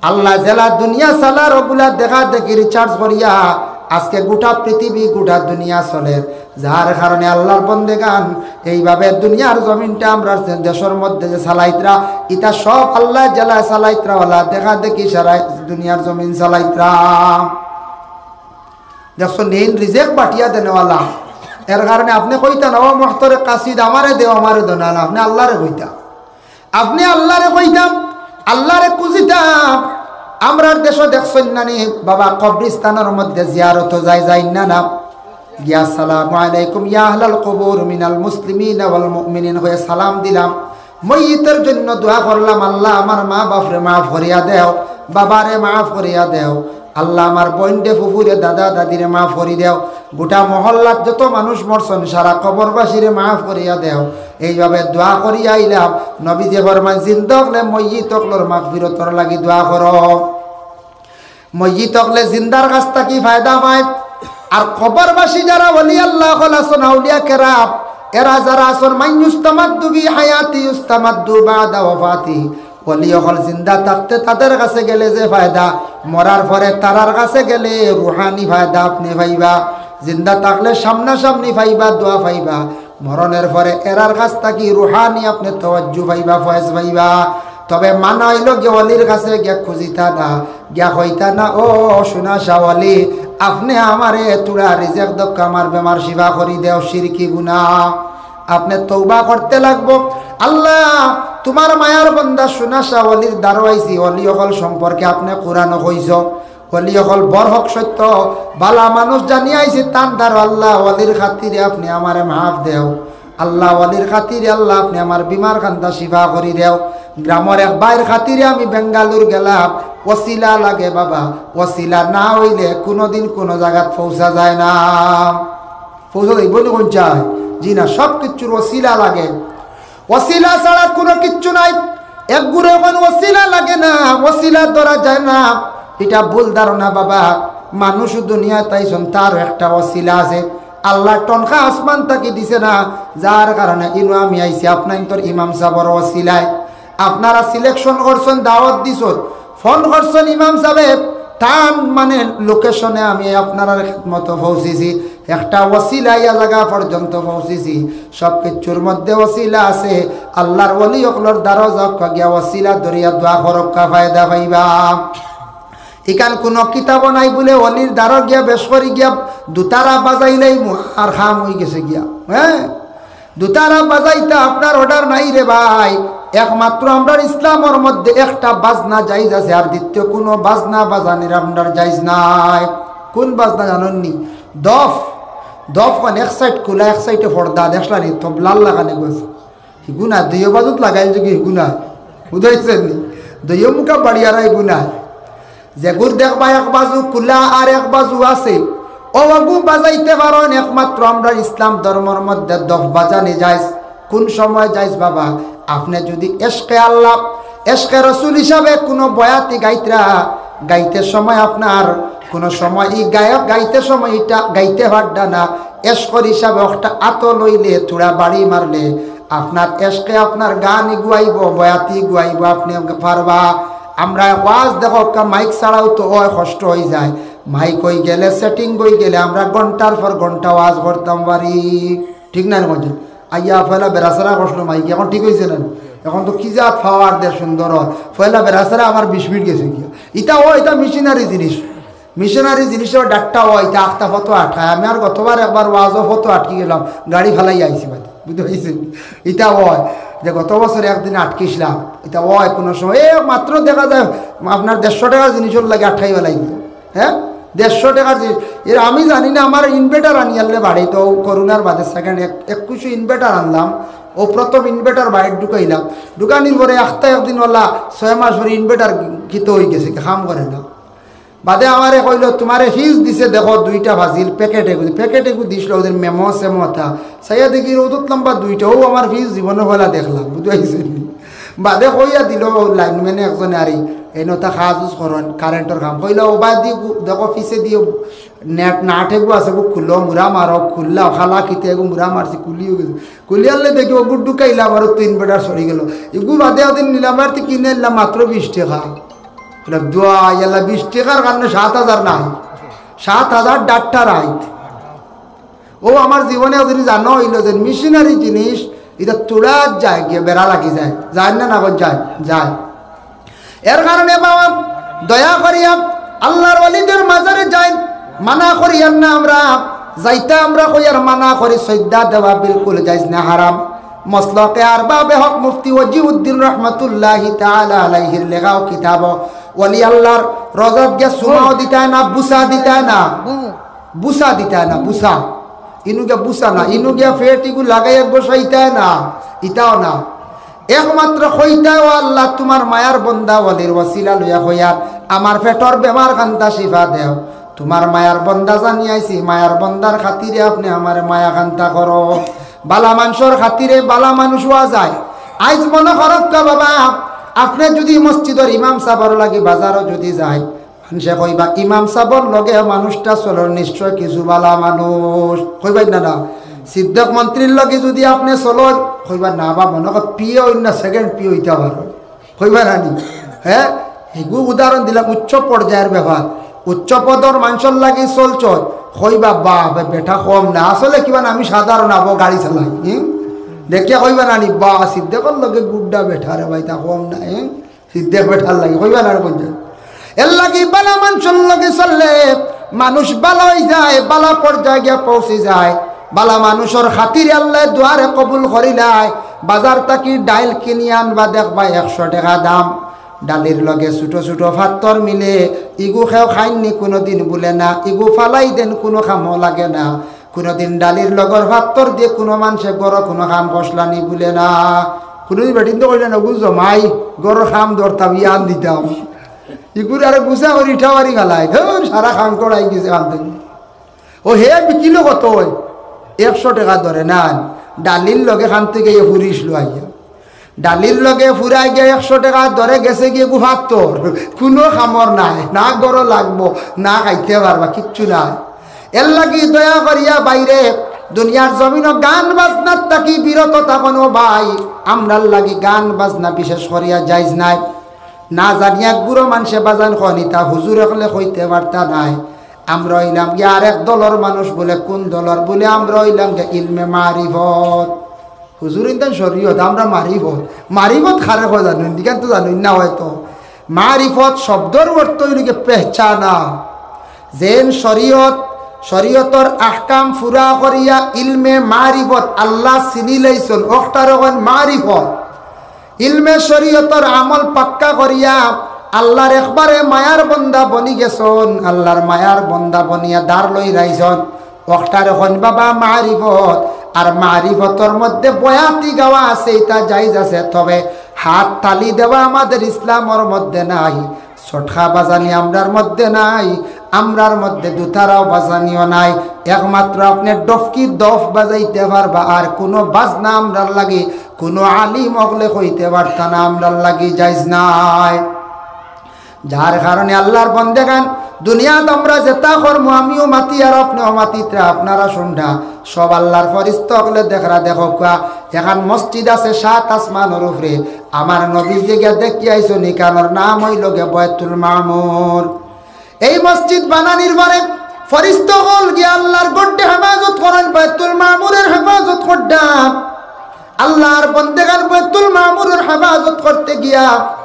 আল্লায় যেলা দুনিয়া চালার, ওগুলা দেখা দেখি রিসার্চ করিয়া আজকে গোটা পৃথিবী, গোটা দুনিয়া চলের। যার কারণে আল্লার বন্দেগান এইভাবে দুনিয়ার জমিনটা আমরার যে দেশর মধ্যে যে চালাইতরা, ইতা সব আল্লায় যেলা চালাইতরা, ওলা দেখা দেখি সারা দুনিয়ার জমিন চালাইতরা। দেখছো, নেইন রিজেক বাটিয়া দেনেওয়ালা। এর কারণে আপনে কইতা না, "ও মুহতারে কাসিদ, আমারে দেও, আমারে দেও", না, না, আপনে আল্লারে কইতা। আপনে আল্লারে কইতাম, আল্লারে খুজিতাম। আমরার দেশো দেখছইন না নি বাবা, কবরিস্তানর মধ্যে জিয়ারতো যায়, যাইন না না? গিয়া, "আসসালামু আলাইকুম ইয়া আহলাল কুবুর মিনাল মুসলিমিনা ওয়াল মুমিনিন" কইয়া সালাম দিলাম। মইয়িতর জন্য দোয়া করলাম, "আল্লাহ, আমার মা বাপরে মাফ করিয়া দেও, বাবারে মাফ করিয়া দেও। আল্লাহ, আমার বইনরে, ফুফুরে, দাদা দাদিরে মাফ করি দেও। গোটা মহল্লাত যত মানুষ মরছইন, সারা কবরবাসীরে মাফ করিয়া দেও।" এইভাবে দোয়া করিয়া আইলাম। নবীজি ফরমাইন, "জিন্দা অকলে মইয়িত অকলর মাগফিরতর লাগি দোয়া করো।" মইয়িত অকলে জিন্দার কাছ থাকি ফায়দা পায়। আর কবরবাসী যারা ওলি আল্লাহ অকল আছইন, আউলিয়া কেরাম, এরা যারা আছইন, "মান ইউস্তামাদ্দু ফি হায়াতি ইউস্তামাদ্দু বা'দা ওয়াফাতি।" ওলি অকল জিন্দা থাকতে তাদের কাছে গেলে যে ফায়দা, মরার পরে তারার কাছে গেলে রুহানি ফায়দা আপনে পাইবা। জিন্দা থাকলে সামনাসামনি পাইবা, দোয়া পাইবা। মরণের পরে এরার কাছ থাকি রুহানি আপনে তওয়াজ্জু পাইবা, ফয়েজ পাইবা। তবে মানা অইলো গিয়া ওলির কাছে গিয়া খুজিতা না, গিয়া কইতা না, "ও সোনা শাহ ওলি, আপনে আমারে থুড়া রিজেক দেউক্কা, আমার বেমার শিফা করি দেও, শিরকি গুনা।" আপনে তওবা করতে লাগবো। "আল্লাহ, তুমার মায়ার বন্দা সোনা শাহ ওলির দ্বারো আইছি, ওলি অকল সম্পর্কে আপনে কোরআনো কইছো, ওলি অকল বর হক সত্য, বালা মানুষ জানি আইছি তান দ্বারো। আল্লাহ, ওলির খাতিরে আপনে আমারে মাফ দেও। আল্লাহ, ওলির খাতিরে আল্লাহ, আপনে আমার বিমার খান্দা শিফা করি দেও।" গ্রামর এক ভাইর খাতিরে আমি বেঙ্গালুর গেলাম। ওসিলা লাগে বাবা, ওসিলা না অইলে কুনুদিন কুনু জাগাত পৌঁছা যায় না। পৌঁছা যাইবো নি কুন চায়? জি না, সব কিচ্ছুর ওসিলা লাগে। ওসিলা ছাড়া কুনু কিচ্ছু নাই। এক গুরে অখন ওসিলা লাগে না, ওসিলা ধরা যায় না, ইটা ভুল ধারণা বাবা। মানুষ দুনিয়াত আইছইন, তার একটা ওসিলা আছে। আল্লায় টনকা আসমান থাকি দিছে না, যার কারণে ইনো আমি আইছি আপনাইনতর ইমাম সাবর ওসিলায়। আপনারা সিলেকশন করছইন, দাওয়াত দিছইন, ফোন করছইন ইমাম সাবে, তান মানে লোকেশনে আমি আপনারার খেদমতো পৌঁছিছি। একটা ওসিলা ইয়া জাগা পর্যন্ত পৌঁছিছি। সব কিচ্ছুর মধ্যে ওসিলা আছে। আল্লার ওলি অকলর দ্বারো যাউক্কা গিয়া ওসিলা ধরিয়া দোয়া করউক্কা, ফায়দা পাইবা। ইখান কুনু কিতাবো নাই বুলে ওলির দ্বারো গিয়া বেশ করি গিয়া দুতারা বাজাইলাইমু আর কাম অইগেছে গিয়া। হ্যাঁ, দুতারা বাজাইতা আপনার অর্ডার নাই রে ভাই। একমাত্র আমরার ইসলামর মধ্যে একটা বাজনা জাইজ আছে, আর দ্বিতীয় কুনু বাজনা বাজানির আমরার জাইজ নাই। কুন বাজনা জানইন নি? দফ। দফ অখন এক সাইড খুলা, এক সাইডে পর্দা, দেখছইন নি? তবলার লাখান অগু। হিগু না, দুইও বাজুত লাগাইল যুগি হিগু না। বুঝাইছইন নি? দুইও মুখা বাড়িয়ারা হিগু না। যেগুর দেখবা এক বাজু খুলা আর এক বাজু আছে, অউ অগু বাজাইতে পারইন। একমাত্র আমরার ইসলাম ধর্মর মধ্যে দফ বাজানি জাইজ। কুন সময় জাইজ বাবা? আপনে যুদি এশকে আল্লাহ, এশকে রসুল হিসাবে কুনু বয়াতি গাইতরা, গাইতে সময় আপনার কুনু সময় ই গায়ক গাইতে সময় ইটা গাইতে পাররা না, এশকর হিসাবে একটা আতো লইলে, থুড়া বাড়ি মারলে, আপনার এশকে আপনার গান ইগু আইবো, বয়াতি ইগু আইবো, আপনে পারবা। আমরা ওয়াজ দেখো, কা-, মাইক ছাড়াও তো অয়, কষ্ট অইযায়। মাইক অইগেলে, সেটিং অইগেলে আমরা ঘন্টার পর ঘন্টা ওয়াজ করতাম পারি, ঠিক না নি? আইয়া পয়লা বেড়াছেড়া করছিল মাইক, এখন ঠিক অইছে না নি? এখন তো কি জাত পাওয়ার দের সুন্দর অর। পয়লা বেড়াছেড়া আমার বিশ মিনিট গেছে গিয়া। ইটা অয়, ইটা মেশিনারি জিনিস। মেশিনারি জিনিসর ডাক্তার অয়, ইটা আখতা ফটো আটকায়। আমি আর গতবার একবার ওয়াজও ফটো আটকি গেলাম, গাড়ি ফালাই আইছি বাদে, বুঝতে পারছেন? ইটা অয় যে গত বছর একদিন আটকিছিলাম, ইটা অয় কুনু সময়। এ মাত্র দেখা যায় আপনার দেড়শো টেকার জিনিসর লাগি আটকাই ফালাই দিল। হ্যাঁ, দেড়শো টেকার জিনিস। এর আমি জানি না, আমার ইনভার্টার আনিয়ারলে বাড়ি তো করোনার বাদে সেকেন্ড এক, একুশে ইনভার্টার আনলাম। ও প্রথম ইনভার্টার বাইরে ঢুকাইলাম, ঢুকানির পরে একটা একদিন ওলা ছয় মাস পরে ইনভার্টার কিতা অইগেছে, কাম করে না। বাদে আমারে কইলো, "তোমারে ফিউজ দিছে, দেখো দুইটা ফাজিল প্যাকেট এগু, প্যাকেট এগু দিছিল, ওদের মেমো সেমো তা।" চাইয়া দেখি রোদত লম্বা দুইটা, ও আমার ফিউজ জীবনে পয়লা দেখলাম, বুঝতে পারছেন নি? বাদে কইয়া দিল লাইনম্যানে একজনে, "আরে, এনো তা কাজ উজ করইন, কারেন্টর কাম।" কইলা, "ও বাদ দি গু-, দেখো পিছে দিও নেট, নাট এগু আছে, গু খুলো, মুড়া মারো, খুললা, খালা কিতে এগু মুড়া মারছি, খুলিও গেছে।" খুলিয়ারলে দেখি ওগু ঢুকাইলা, আবার তো ইনভার্টার সরি গেল। এগু বাদে ওদিন নিলাম আর তি কিনে আনলাম মাত্র বিশ টেকা। বলে, "দোয়া, ইয়াল্লা, বিশ টেকার কারণে সাত হাজার নাই, সাত হাজার ডাক্তার আইত।" ও আমার জীবনে ওদিন জানা অইলো যে মেশিনারি জিনিস, ইটা তুড়া যায় গিয়া বেড়া লাগি যায়, যায় না, না যায়, যায়। এর কারণে বাবা, দয়া করিয়া আল্লাহর ওলিদের মাজারে যাইন, মানা করিয়ার না আমরা, যাইতা আমরা কইয়ার মানা করি, সইজদা দেওয়া বিলকুল জায়েজ না, হারাম। মসলকে আরবাবে হক মুফতি ওয়াজিউদ্দিন রহমাতুল্লাহি তাআলা আলাইহির লেখাও কিতাব, ওলি আল্লাহর রওজাত গিয়া চুমাও দিতা না, বুসা দিতা না, বুসা দিতা না, বুসা। ইনু গিয়া বুসা না, ইনু গিয়া পেট ইগু লাগাইয়া বসাইতা না, ইতাও না। একমাত্র কইতা, "ও আল্লাহ, তোমার মায়ার বন্দা ওলির ওসিলা লইয়া কইয়ার, আমার পেটর বেমার খান্তা শিফা দেও। তোমার মায়ার বন্দা জানি আইছি, মায়ার বন্দার খাতিরে আপনে আমারে মায়া খান্তা করো।" বালা মানষর খাতিরে বালা মানুষ অওয়া যায়। আইজ মনো করউক্কা বাবা, আপনে যুদি মসজিদর ইমাম সাবর লাগি বাজারো যুদি যায়, মানষে কইবা, "ইমাম সাবর লগে মানুষটা চলর, নিশ্চয় কিছু বালা মানুষ।" কইবা না, না? সিদ্দিক মন্ত্রীর লগে যুদি আপনে চলর, কইবা, "না বা, মনো কর পিএ অইন না, সেকেন্ড পিএ অইতা পারো।" কইবা না নি? হ্যাঁ, এগু উদাহরণ দিলাম উচ্চ পর্যায়ের ব্যাপার। উচ্চ পদর মানষর লাগি চলছস, কইবা, "বা, বে-, বেটা কম না, আসলে কিবা না, আমি সাধারণ আবো, গাড়ি চালাই।" হুম? দেখিয়া কইবা না নি, "বা, সিদ্দিকর লগে গুড্ডা বেটা রে ভাই, তা কম না, হুম?" সিদ্দিক বেটার লাগি, কইবা না রে বন্ধু? এর লাগি বালা মানষর লগে চললে মানুষ বালা অই যায়, বালা পর্যায়ে গিয়া পৌঁছি যায়। বালা মানষর খাতিরে আল্লায় দুয়ারে কবুল করিলায়। বাজার থাকি ডাইল কিনি আনবা, দেখবা একশো টেকা দাম। ডালির লগে ছোট ছোট ফাত্তর মিলে, ইগু কেউ খাইননি কুনুদিন বুলে না, ইগু ফালাই দেন, কুনু কামো লাগে না। কুনুদিন ডালির লগর ফাত্তর দিয়া কুনু মানষে ঘরো কুনু কাম করছলানি বুলে না। কুনুদিন বেটিন তো কইলে না, "ওগু জমাই, ঘরর কাম ধরতাম, ইয়ান দিতাম।" ইগুর আরো গুছা করি ইটা বাড়ি গালাই, ধর, সারা কাম করাই গেছে কাম থেকে। ও হে বিকিলো কত অয়? একশো টেকা ধরে না, ডালির লগে খান থেকে ইয়ে ফুরিস লো আইয়া। ডালির লগে ফুরাই গিয়া একশো টেকা ধরে গেছে গিয়া গু ফাত্তর, কুনু কামর নাই, না ঘরো লাগবো, না খাইতে পারবা, কিচ্ছু নাই। এর লাগি দয়া করিয়া বাইরে দুনিয়ার জমিনো গান বাজনার থাকি বিরত থাকনো ভাই। আমরার লাগি গান বাজনা বিশেষ করিয়া জায়েজ নাই। না জানি এক গুরু মানষে বাজান কইন, ইতা হুজুর অকলে কইতে পারতা নায়। আমরা অইলাম গিয়া আরেক দলর মানুষ বুলে, কুন দলর বুলে? আমরা অইলাম গিয়া ইলমে মারিফত। হুজুর ইনতান শরীয়ত, আমরা মারিফত। মারিফত কারে কয় জানইন? ইখান তো জানইন না হয়তো। মারিফত শব্দর অর্থ অইলো গিয়া পেহচানা। যেন শরীয়ত, শরীয়তর আহকাম পুরা করিয়া ইলমে মারিফত, আল্লাহ চিনিলাইছন, অকটারে কইন মারিফত। ইলমে শরীয়তর আমল পাক্কা করিয়া আল্লাহর একবারে মায়ার বন্দা বনি গেছন, আল্লাহর মায়ার বন্দা বনিয়া দাঁড় লইরাইছন। অকটারে কইন বাবা মারিফত। আর মারিফতর মধ্যে বয়াতি গাওয়া আছে, ইটা জায়েজ আছে, তবে হাত তালি দেওয়া আমাদের ইসলামর মধ্যে নাই। সটকা বাজানি আমরার মধ্যে নাই, আমরার মধ্যে দুতারাও বাজানিও নাই। একমাত্র আপনে ডফকি দফ বাজাইতে পারবা, আর কুনু বাজনা আমরার লাগি কুনু আলিম অকলে কইতে পারতা না, আমরার লাগি জায়েজ নায়। যার কারণে আল্লার বন্দেগান, দুনিয়াত আমরা যেতা করমু, আমিও মাতি আর আপনেও মাতিতরা, আপনারা শুনরা, সব আল্লার ফিরিস্তা অকলে দেখরা। দেখউক্কা, এখান মসজিদ আছে সাত আসমানর উপরে। আমার নবীজি গিয়া দেখিয়া আইছইন, ইখানর নাম অইলো গিয়া বায়তুল মামুর। এই মসজিদ বানানির পরে ফিরিস্তা অকল গিয়া আল্লার ঘররে হেফাজত করইন, বায়তুল মামুরর হেফাজত কররা। আল্লার বন্দেগান বায়তুল মামুরর হেফাজত করতে গিয়া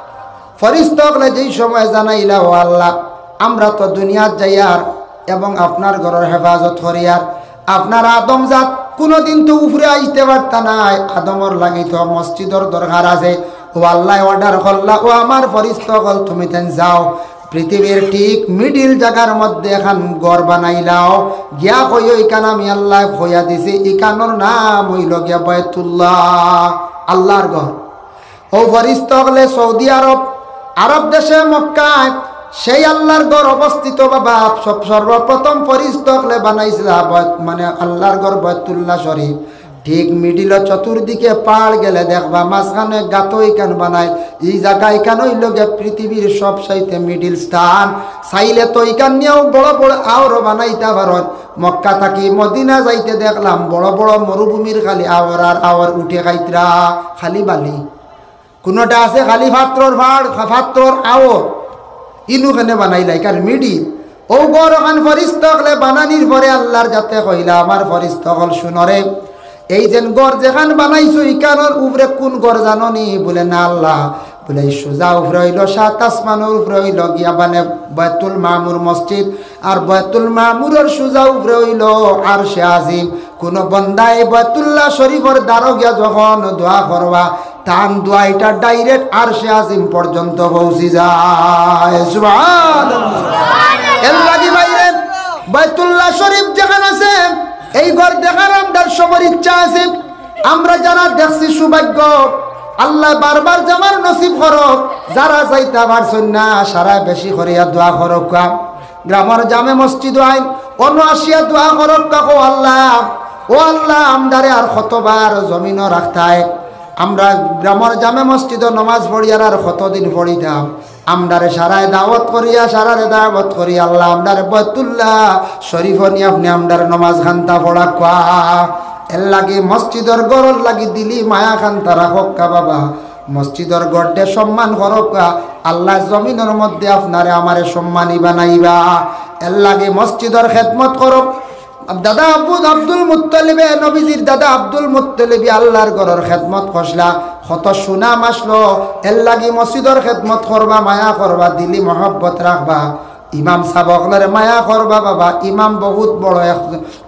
ফিরিস্তা অকলে যেই সময় জানাইলা, "ও আল্লা, আমরা তো দুনিয়াত যাইয়ার এবং আপনার ঘরর হেফাজত করিয়ার, আপনার আদম জাত কুনুদিন তো উপরে আইতে পারতা নায়, আদমর লাগি তো মসজিদর দরকার আছে।" ও আল্লায় order করলা, "ও আমার ফিরিস্তা অকল, তুমিতাইন যাও, পৃথিবীর ঠিক middle জাগার মধ্যে এখান ঘর বানাইলাও, গিয়া কইও, ইখান আমি আল্লায় কইয়া দিছি, ইখানর নাম অইলো গিয়া বায়তুল্লাহ, আল্লার ঘর।" ও ফিরিস্তা অকলে সৌদি আরব, আরব দেশে মক্কায় সেই আল্লার ঘর অবস্থিত বাবা। সব সর্বপ্রথম ফিরিস্তা অকলে বানাইছিলা বায়ত-, মানে আল্লার ঘর বায়তুল্লাহ শরীফ। ঠিক middle-ও চতুর্দিকে পাড় গেলে দেখবা মাঝখানো গাতো ইখান বানাইল। ই জাগা ইখান অইলো গিয়া পৃথিবীর সব চাইতে middle স্থান। চাইলে তো ইখান নিয়াও বড় বড় আওরও বানাইতা পারইন। মক্কা থাকি মদিনা যাইতে দেখলাম বড় বড় মরুভূমির খালি আওর আর আওর, উটে খাইতরা, খালি বালি। কুনুটা আছে খালি ফাত্রর পাড়, খা-, ফাত্রর আওর, ইনু কেনে বানাইলা, ইখান middle। অউ ঘর অখান ফিরিস্তা অকলে বানানির পরে আল্লার জাতে কইলা, "আমার ফিরিস্তা অকল, শুনো রে, এই যেন ঘর যেখান বানাইছো, ইখানর উপরে কুন ঘর জানো নি?" বুলে, "না আল্লা।" বুলে, "এই সুজা উপরে অইলো, সাত আসমানর উপরে অইলো গিয়া মানে বায়তুল মামুর মসজিদ, আর বায়তুল মামুরর সুজা উপরে অইলো আরশে আজিম। কুনু বন্দায় বায়তুল্লাহ শরীফর দ্বারো গিয়া যখন দোয়া করবা, তান দোয়া ইটা direct আরশে আজিম পর্যন্ত পৌঁছি যায়।" সুবহানাল্লাহ। এর লাগি বাইরে বায়তুল্লাহ শরীফ যেখান আছে, এই ঘর দেখার আমরার সবর ইচ্ছা আছে। আমরা যারা দেখছি সৌভাগ্য, আল্লায় বারবার যাওয়ার নসিব করউক। যারা যাইতা পারছইন না, সারায় বেশি করিয়া দোয়া করউক্কা। গ্রামর জামে মসজিদো আইন, অনো আসিয়া দোয়া করউক্কা, কও, "আল্লা, ও আল্লা, আমরারে আর কতবার জমিনো রাখতায়? আমরা গ্রামর জামে মসজিদো নমাজ পড়িয়ার আর কতদিন পড়িতাম? আমরারে সারায় দাওয়াত করিয়া, সারারে দাওয়াত করিয়া, আল্লা, আমরারে বায়তুল্লাহ শরীফো নি আপনে আমরার নমাজ খান্তা পড়াউক্কা।" এর লাগি মসজিদর ঘরর লাগি দিলি মায়া খান্তা রাখউক্কা বাবা। মসজিদর ঘররে সম্মান করউক্কা, আল্লায় জমিনর মধ্যে আপনারে আমারে সম্মানী বানাইবা। এর লাগি মসজিদর খেদমত করউক। দাদা আবু আব্দুল মুত্তালিবে, নবীজির দাদা আব্দুল মুত্তালিবে আল্লার ঘরর খেদমত করছলা, কত সুনাম আসলো। এর লাগি মসজিদর খেদমত করবা, মায়া করবা, দিলি মহব্বত রাখবা। ইমাম সাব অকলরে মায়া করবা বাবা, ইমাম বহুত বড় এক,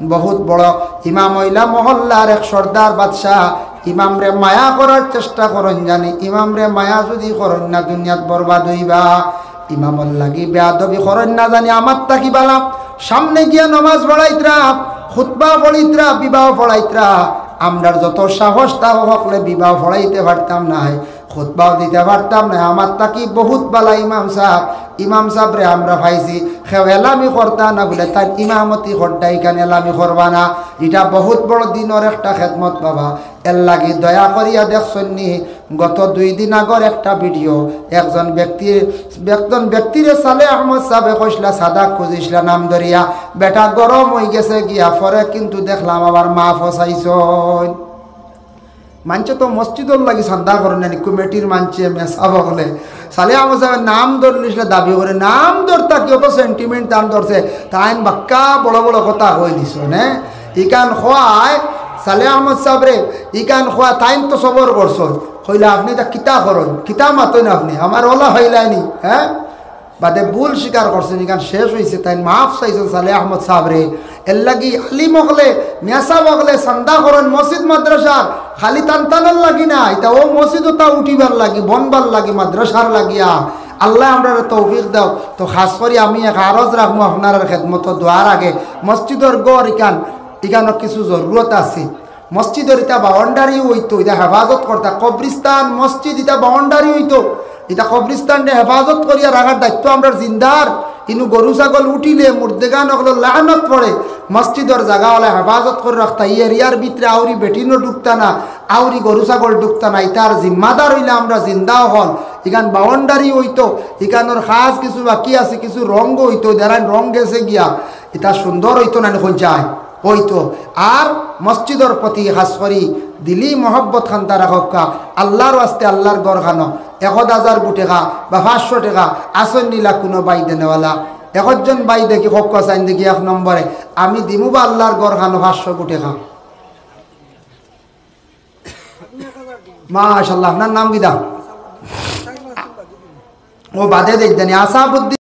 বহুত বড় ইমাম অইলা মহল্লার এক সর্দার বাদশা। ইমামরে মায়া করার চেষ্টা করইন জানি, ইমামরে মায়া যুদি করইন না, দুনিয়াত বরবাদ অইবা। ইমামর লাগি বেয়াদবি করইন না জানি, আমার থাকি বালা। সামনে গিয়া নমাজ পড়াইতরা, খুতবা পড়িতরা, বিবাহ পড়াইতরা। আমরার যত সাহস তা হকলে বিবাহ পড়াইতে পারতাম নায়। খুতবাও দিতা পারতাম নায়, আমার থাকি বহুত বালা ইমাম সাব। ইমাম সাবরে আমরা পাইছি, কেউ এলামি করতা না বুলে, তাইন ইমামতি কররা, ইখান এলামি করবা না। ইটা বহুত বড় দিনর একটা খেদমত বাবা। এর লাগি দয়া করিয়া দেখছইন নি, গত দুই দিন আগর একটা video, একজন ব্যক্তির, একজন ব্যক্তিরে সালে আহমদ সাবে কইছলা, সাদা খুজিছলা নাম ধরিয়া, বেটা গরম অইগেছে গিয়া, পরে কিন্তু দেখলাম আবার মাফও চাইছইন। মানষে তো মসজিদর লাগি চান্দা করইন না নি, কমিটির মানষে, মেসাব অকলে। সালে আহমদ সাবে নাম ধরলিছলা দাবি করে, নাম ধরতা কি অত sentiment তান ধরছে, তাইন বাক্কা বড় বড় কথা কই দিছইন, হে? ইখান কওয়ায়, সালে আহমদ সাবরে, ইখান কওয়ায় তাইন তো সবর করছইন। কইলা, "আপনে ইতা কিতা করইন? কিতা মাতইন আপনে? আমার অলা অইলায়নি, হে?" বাদে ভুল স্বীকার করছইন, ইখান শেষ অইছে, তাইন মাফ চাইছইন সালে আহমদ সাবরে। এর লাগি আলিম অকলে, মেসাব অকলে চান্দা করইন মসজিদ মাদ্রাসার, খালি তান তানর লাগি না, ইতা অউ মসজিদ অতা উঠিবার লাগি, বনবার লাগি, মাদ্রাসার লাগিয়া। আল্লায় আমরারে তৌফিক দেও। তো খাস করি আমি এক আরজ রাখমু আপনারার খেদমতো দোয়ার আগে, মসজিদর ঘর ইখান, ইখানো কিছু জরুরত আছে। মসজিদর ইতা boundary অইতো, ইতা হেফাজত করতা, কবরিস্তান, মসজিদ ইতা boundary অইতো, ইতা কবরিস্তানরে হেফাজত করিয়া রাখার দায়িত্ব আমরার জিন্দার। ইনু গরু ছাগল উঠিলে মুর্দেগান অকলর লানত পড়ে। মসজিদর জাগাওয়ালা হেফাজত করি রাখতা, ই এরিয়ার ভিতরে আউরি বেটিনও ঢুকতা না, আউরি গরু ছাগল ঢুকতা না, ইতার জিম্মাদার অইলা আমরা জিন্দা অকল। ইখান বাউন্ডারি অইতো, ইখানর খাস কিছু বাকি আছে, কিছু রং অইতো, যেরাইন রং গেছে গিয়া, ইতা সুন্দর অইতো না নি কইন চাই? অইতো। আর মসজিদর প্রতি খাস করি দিলি মহব্বত খান্তা রাখউক্কা, আল্লার ওয়াস্তে আল্লার ঘরখানো। এক হাজার গু টেকা বা পাঁচশো টেকা আছইন নিলা কুনু ভাই দেনেওয়ালা? একজন ভাই দেখি কউক্কা চাইন দেখি এক নম্বরে, আমি দিমু বা আল্লার ঘরখানো পাঁচশো গু টেকা। মাশাআল্লাহ, আপনার নাম কিতা? ও বাদে দেখ জানি, আসাবুদ্দিন।